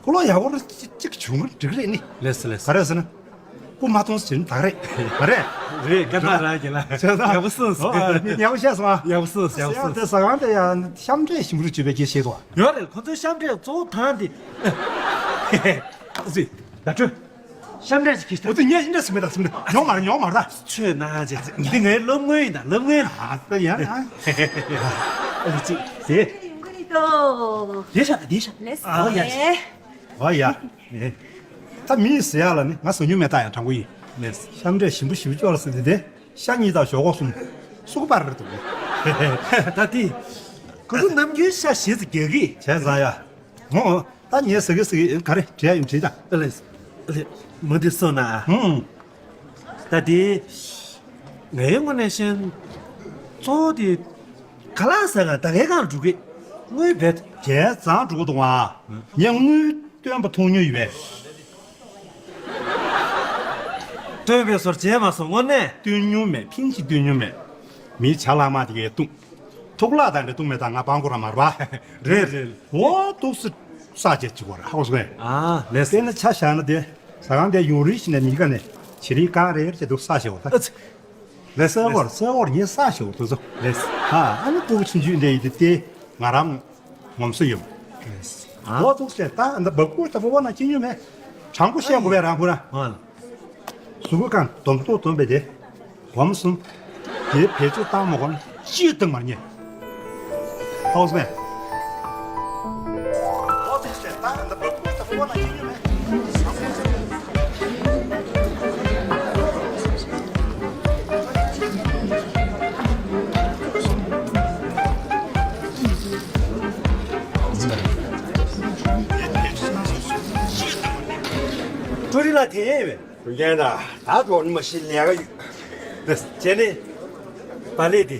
གུ་ལོ་ཡག་པོ་རེ་གཅིག་བྱུང་གི་འགྲིག་རེད་ནི། ལེས་ལེས། ག་རེ་ཟེར་ན། སྐུ་མ་མཐོང་ཟེར་ནི་ད་ག་རེད། མ་རེད། རེད་སྐད་གྲགས་རང་གི་ལ། བྱས་ཙང་། ཡག་པོ་གསུངས་སོང་། ཨོ་ཨ་ནི་ཡག་པོ་བཤད་སོང་ཨ། ཡག་པོ་གསུངས་ཡག་པོ་གསུངས། དེ་ཟ་ཁང་དེ་ཡང་གཤམ་འདྲེས་ཞིམ་རུ་བྱེད་པའི་སྐད་བཤད་དོ། ཡོད་རེད། ཁོ་ཚོའི་གཤམ་འདྲེས་གཙོ་བོ་ཐང་དེ། ཨ་ཙི། ད་ཁྲོད། གཤམ་འདྲེས་ཞིག་གིས། འོ་དེ་ངས་ཡིན་འདྲ་སེམས་མེད་ད་སེམས་མེད་ཉོག་མ་རེད་ཉོག་མ་རེད་ད། ཆོས་ན་ཅེ་ཅེ་འདི་ངའི་སློབ་དངོས་ཡིན་ད་སློབ་དངོས། ཨ་ད་ཡ། ཨ་ལི་ཅི་དེ། ཡོང་གི་རེད་དོ། དེ་ཤ་དེ་ཤ། ལེས། ཨོ་ཡ། ཨོ་ཡ། ད་མི་ཟེར་ཡ་ལ་ནི་ང་ཟ་མྱོང་མེད་ད་ཡང་དྲང་པོ་ཡིན། ལེས། གཤམ་འདྲེས་ཞིམ་པོ་ཞིམ་པོ་ཅོག་ལ་ཟེར་དེ་དེ་ཤ་གཉིས་དང་ཞོག་ཁོག་གསུམ། སུག་པར་རེད་འདུག་ད་དེ། ཁོ་ཚོ་ནམ་རྒྱུན་ཤ་ཞེ་ཙི་རྒྱག་གི། བྱས་ཙང་ཡ། འོ། ད་ངས་ཟ་གི་ཟ་གི་ག་རེ་བྲིས་ཡ་ཡོད་བྲིས་ད། ཨ་ལེ། ཨ་ལེ། མ་འདི་སོང་ན། ཧུང་། ད་དེ། ངའི་ངོས་ནས་བཤད། གཙོ་བོ་དེ། ཁ་ལག་ཟ་ག་ད་གའི་གང་འགྲོ་གི། དངུལ་བེད། བྱས་ཙང་འགྲོ་གི་འདུག་ཨ། ངས་དངུལ་བཏོན་པ་མཐོང་མྱོང་ཡོད་པས། བཏོན་པའི་སོར་བྱས་མ་སོང་དངོས་གནས། བཏོན་མྱོང་མེད་ཕིང་ཞིག་བཏོན་མྱོང་མེད། མི་ཇ་ལྷག་མ་དེ་གས་བཏུང་། ཐུག་ལག་དང་འདྲ་བཏུང་མེད་ད་ང་སྤང་གོ་ར་མ་ར་བ། རེད་རེད། འོ་ཐུག་སི། ས་བཅད་ཅིག་བར་ཧའོ་སི་མེན། ཨ་ལེས། དེ་ནི་ཆ་བཞག་ན་དེ་ཟ་ཁང་དེ་ཡོང་རིགས་ཤིག་ནས་མི་ག་ནས་བྱེད་རིགས་གང་རེད་ཅེས་འདུག་ས་བྱེད་བར་ད། ཨ་ཙི། ལེས་སེ་བར་སེ་བར་ངས་ས་བྱེད་བར་དུ་ཚོ་ལེས། ཨ་ཨ་ནི་སྤུ་གུ་ཆུང་ཆུང་འདྲ་ཡིན་དེ་དེ་ང་རང་ངོམ་སོ་ཡོད། ལེས། ཨ་ལོ་ཐུག་སེ་ད་འདི་འབབ་ཀུར་ད་བོ་བ་ན་ཅི་ཉོ་མེད། གྲང་པོ་བཤད་དགོས་པས་རང་ཁུ་ན། ཨ་ལ། གཟུགས་པོ་གང་སྡོམ་ཐོག་སྡོམ་པའི་དེ། གོམ་གསུམ། དེའི་བེད་སྤྱོད་བཏང་མ་གོམ་ཅི་བཏང་མར་ཉེ། ཧའོ་སི་མེན། ཀྲོ་རི་ལ་དེ་ཡས་བས། རྒྱུ་རྐྱེན་དང་ད་འགྲོ་ནི་མ་ཤི་ལས་ཀ་ཡོད། བྱས་ནས་བ་ལས་དེ།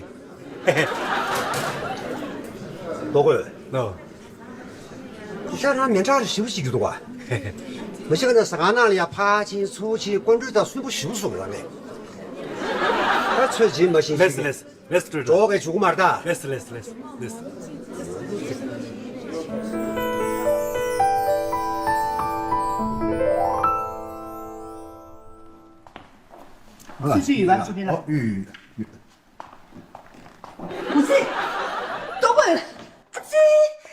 ལོ་གོས། ནོ། ཤ་རང་མི་འདྲ་རེ་ཞིབ་ཞིག་གི་འདུག་བ། མི་ཤི་ཀ་ནས་ཟ་ཁང་ནང་ལ་ཡ་ཕ་ཆིན་ཚུ་ཆིན་ཀོན་ཀྲུའི་དང་སུན་པོ་ཞིབ་སོང་ལ་མེད། ད་ཚོད་ཇི་མ་ཤིན་ལེས་ཤིག་ལེས་ལེས་ཀྲུའི་ཀྲུའི། འགྲོ་གི་བྱུག་མར་ད། ལེས་ལེས་ལེས་ལེས། སུ་ཅི་ཡིན་ལ་ཅི་ཡིན་ལ། ཨོ་ཡུ་ཡུ་ཡུ། ཨ་ཙི། ལྟོ་གོས། ཨ་ཙི།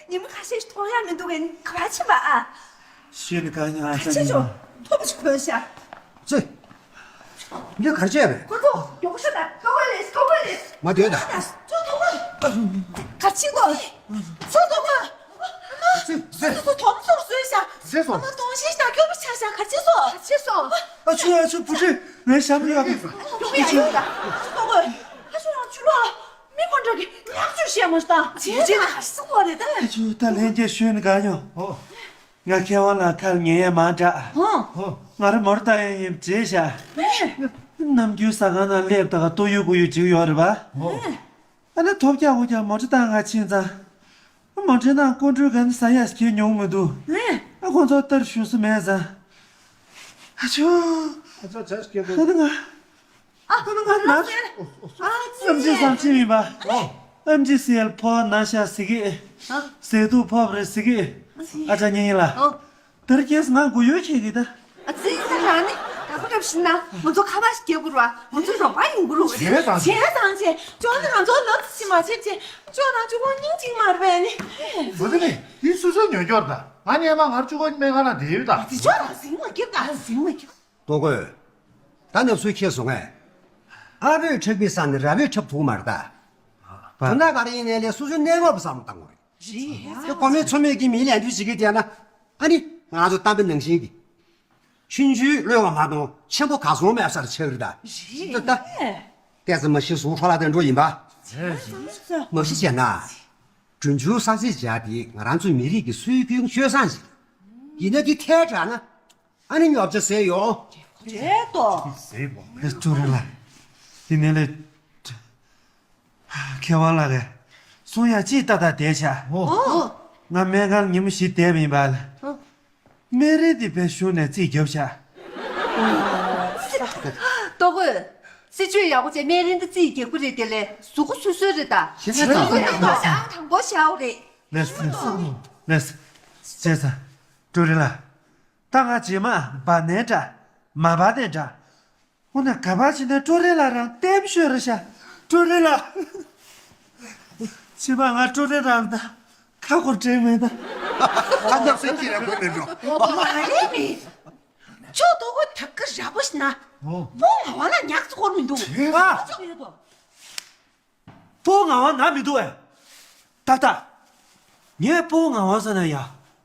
ཉི་མ་ཁ་ཤས་ཤིག་མཐོང་ཡ་མི་འདུག་གས། ག་པར་ཕྱིན་པ་ཨ། ཤེས་ནི་ག་ཉང་ཨ་ཁ་ཆེ་ཆོ། ཐོབ་ཆུ་གོན་ཤ། ཙི། ངས་གར་བྱས་པས། ཁོ་ཚོ་མགྱོགས་ཤ་ད། ལྟོ་གོས་ལེས། ལྟོ་གོས་ལེས། མ་སྡོད་ད། ཚོ་ལྟོ་གོས། གར་ཕྱིན་གོ། ཚོ་ལྟོ་གོས། ཙི་ཙི། ཚོ་དོམ་སོར་བཟོས་ཤ། ཟས་སོང་། ཨ་མ་དོང་ཤིང་ཤ་སྐྱོ་པོ་ཆ་ཤ། གར་ཕྱིན་སོང་། གར་ཕྱིན་སོང་། ཨ་ཆུ་ཨ་ཆུ་བུ་ཁྲིད་ངའི་ཞབས་ལ་ཡོད། ཡོང་ཡ་ཡོད་ད། ལྟོ་གོས། ཨ་ཆུ་རང་ཆུ་ལོ། མི་ཁོ་འདྲ་གི་ཉག་ཆུ་བཤད་མ་ཤི་ད། ཇེ་ཇེ་ན་ཧ་སི་ལོ་རེད་ད། ཨ་ཆུ་ད་ལན་རྒྱས་ཤོད་ནི་ག་ཡོང་། ཨོ། ང་མཁས་དབང་ལགས་ཁ་ལ་ཉན་ཡས་མང་དྲགས། ཧོ། ང་རང་མོར་ལྟ་ཡས་ཡིན་བྲེས་ཤག་ནམ་རྒྱུན་ཟ་ཁང་ནང་སླེབས་ད་ག་ལྟོ་གཡུག་དགོས་ཡུག་ཅིག་ཡོད་རེད་པ། ཧོ། ཨ་ནི་ཐོབ་རྒྱག་འུ་རྒྱག་མོ་ཊ་བཏང་ག་ཕྱིན་ཙང་། མོ་ཊའི་ནང་ཀོན་ཀྲུའི་གན་ཟ་ཡས་ཁྱེར་མྱོང་མི་འདུག་ཨ་ཁོང་ཚོ་ལྟར་ཞུ་ས་མེད་ཙང་། ཨ་ཆུ། ཨ་ཆུ་ཆ་སྐྱེ་ཨ་ནི་ང་། ཨ་ནི་ང་ན། ཨ་ཙི། ཨམ་ཆི་བཟང་ཆི་མིན་པ། ཨམ་ཆི་སེལ་ཕོ་ན་ཤ་ཟི་གི་ཟས་དུག་ཕོབ་རེ་ཟི་གི་ཨ་ཅག་ཉིན་ལ། དེར་རྒྱས་ང་མགོ་ཡོད་ཁྱེད་ཀྱི་ད། ཨ་ཙི། ས་རང་ནི་ད་ཁོ་འགྲབ་ཤི་ན་ང་ཚོ་ཁ་པར་ཞིག་རྒྱག་དགོས་ར། ང་ཚོ་རོགས་པ་ཡོང་དགོས་ར། བྱས་ཙང་བྱས་ཙང་བྱས། ཅོ་ནི་ང་ཚོ་ལབ་ཙི་ཅི་མ་བྱེད་ཅེ། ཅོ་ནང་ཅུ་གོ་སྙིང་གཅིག་མར་བས་ནི། མ་གི་ནི་དེ་སུ་སུ་ཉོ་སྐྱོར་ད། ང་ཉལ་མ་ངར་ཅུ་གོ་སྨན་ཁང་ལ་བསྡད་ཡོད་ད། ཙི་ཅོ་རང་ཟིང་མ་སྐྱིབས་ད་ཟིང་མ་སྐྱིབས། ལྟོ་གོས། ད་ནབ་སུའི་ཁྱེད་སོང་ངས། ཨ་བོས་འཁྲབ་པའི་ས་ནི་ར་བོས་འཁྲབ་ཐུབ་མ་རེད་ད། དོན་དག་ག་རེ་ཡིན་ནའི་ལས་སུ་སུ་གནས་བབ་བསམ་བློ་བཏང་དགོས་རེད། རེད། དེ་གོ་མེད་ཚོ་མེད་ཀྱི་མི་ལས་འདུས་བྱེད་ཀྱི་བསྡད་ན། ཨ་ནི་ང་ཚོ་གཏམ་དཔེ་ནང་བཞིན་གྱི། ཆུང་ཆུང་གློད་པ་མ་གཏོགས་ཆེན་པོ་ག་སོང་མེད་ས་རེ་ཆགས་རེད་ད། རེད། ད་ལྟ་ཙི་མ་ཤི་སུ་ཁྲོ་ལ་དེ་འགྲོ་ཡིན་པ། མ་ཤི་བྱས་ན། གྲོན་ཆུང་ས་ཚིགས་བྱ་དེ་ང་རང་ཚོའི་མི་རིགས་ཀྱི་སྲོལ་རྒྱུན་སྤྱོད་བཟང་ཞིག་ཡིན་ན་དེ་ཐལ་དྲགས་ན། ཨ་ནི་ཉོབ་ཆ་ཟད་ཡོང་། རེད་དོ། ཟད་ཡོང་། ཧེ་ཀྲུའུ་རེན་ལགས། དེ་ནས་ལས། མཁས་དབང་ལགས་ཀྱིས་གསུང་ཡ་ཅིག་ལྟ་ལྟ་བསྡད་བྱ། ཨོ། ང་སྨན་ཁང་ཉིན་མོ་བཞི་བསྡད་པ་ཡིན་པ་ལ། ཨོ། སྨན་རིན་དེ་བས་གཞུང་ནས་རྩིས་བརྒྱབ་བྱ། ལྟོ་གོས། སྲིད་ཇུས་ཡག་པོ་བྱས་སྨན་རིན་དེ་རྩིས་རྒྱག་གི་རེད་དེ་ལས་གཟུགས་པོ་སོ་སོའི་རེད་ད། ཞེ་ས་དང་། དང་པོ་བྱའོ་རེད། ལེས་ལེས་ལེས། བྱས་ཙང་། ཀྲུའུ་རེན་ལགས། ད་ང་རྗེས་མ་འབར་ནའི་འདྲ། མ་འབར་ནའི་འདྲ། འོ་ན་ག་པར་ཕྱིན་ནའི་ཀྲུའུ་རེན་ལགས་རང་ལྟད་མོ་ཤོད་རེད་ཤག་ཀྲུའུ་རེན་ལགས། རྗེས་མ་ང་ཀྲུའུ་རེན་རང་ད་ཁ་སྐོར་དྲན་མེད་ད། ཨ་ནི་སེ་ཁྱེད་རང་དགོས་མེད་འགྲོ། མ་རེད་མི། ཁྱོད་ལྟོ་གོས་ཐབས་ཀ་ར་པོ་ཞིག་ན། ཨོ། པོ་ང་བ་ལ་ཉག་ཚོ་སྐོར་མི་འདུག་ཨ། ཁྱོད་ཡོད་དོ། སྤོ་བོ་ངག་དབང་ན་མི་འདུག་ཨེ། ཏག་ཏག་ངས་སྤོ་བོ་ངག་དབང་ཟེར་ན་ཡ།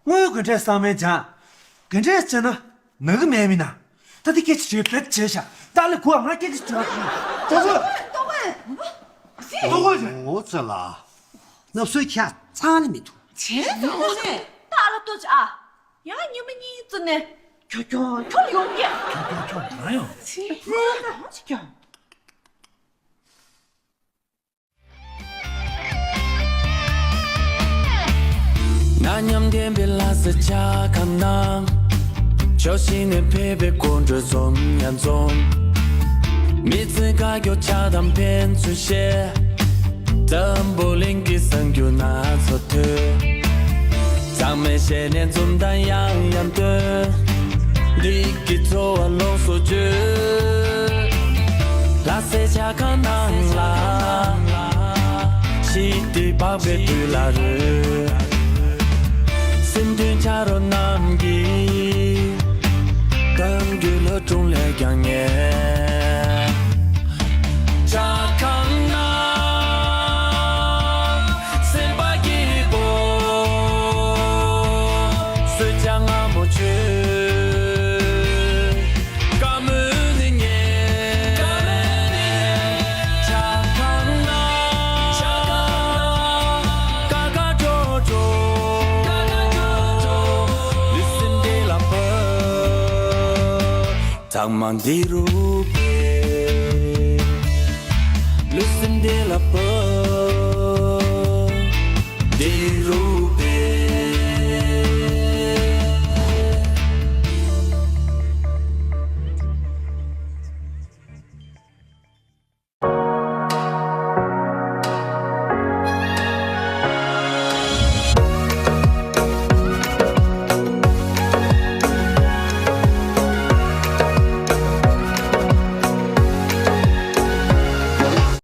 དངོས་ཡོད་དགོན་འབྲས་གསང་བའི་སྦྱངས། དགོན་འབྲས་བྱས་ན་ནག་གི་མེད་མིན་ན། ད་དེ་སྐད་ཆ་བྲིས་བེད་བྱས་ཤག་ཏག་ལས་གོ་ང་སྐད་ཆ་བྲིས་པ། ཏོ་ཀོ། ཏོ་ཀོ། ཏོ་ཀོ་ཟེར། ཨོ་ཙི་ལ། ནབ་སོའི་ཁྱ་ཚང་ནི་མི་འདུག་བྱས་ཙང་ནས་ཏག་ལ་ལྟོས་ཅི་ཨ། ཡང་ཉི་མ་གཉིས་ཙམ་ནས་གྱོ་གྱོ་གྱོ་ཡོང་གི། གྱོ་གྱོ་གྱོ་མ་ཡོང་། བྱས་ཙང་ཅི་གྱོ། ཚང་མས་ཞལ་ནས་འཛུམ་མདངས་ཡང་ཡང་སྟོན། འདི་གི་ཚོར་བ་ལོངས་སུ་སྤྱོད། ལྷ་སའི་ཇ་ཁང་ནང་ལ། ཞི་བདེ་འཕགས་པའི་དུས་ལ་རོལ། སེམས་མཐུན་ཆ་རོགས་རྣམས་ཀྱིས། གཏམ་རྒྱུད་ལྷ་སྒྲུང་ལས་ཀྱང་ཉེ། ཇ་ཁང་ན་སེམས་པ་སྐྱིད་པོ། གསོལ་ཇ་མངར་མོ་མཆོད། བཀའ་མོལ་ནི་ཉན། ཇ་ཁང་ན། ཀ་ཀ་ཀྲོ་ཀྲོ། ལུས་སེམས་བདེ་ལ་ཕབ། ཚང་མ་འདི་རུ་ཕེབས། ལུས་སེམས་བདེ་ལ་ཕབ། འདི་རུ་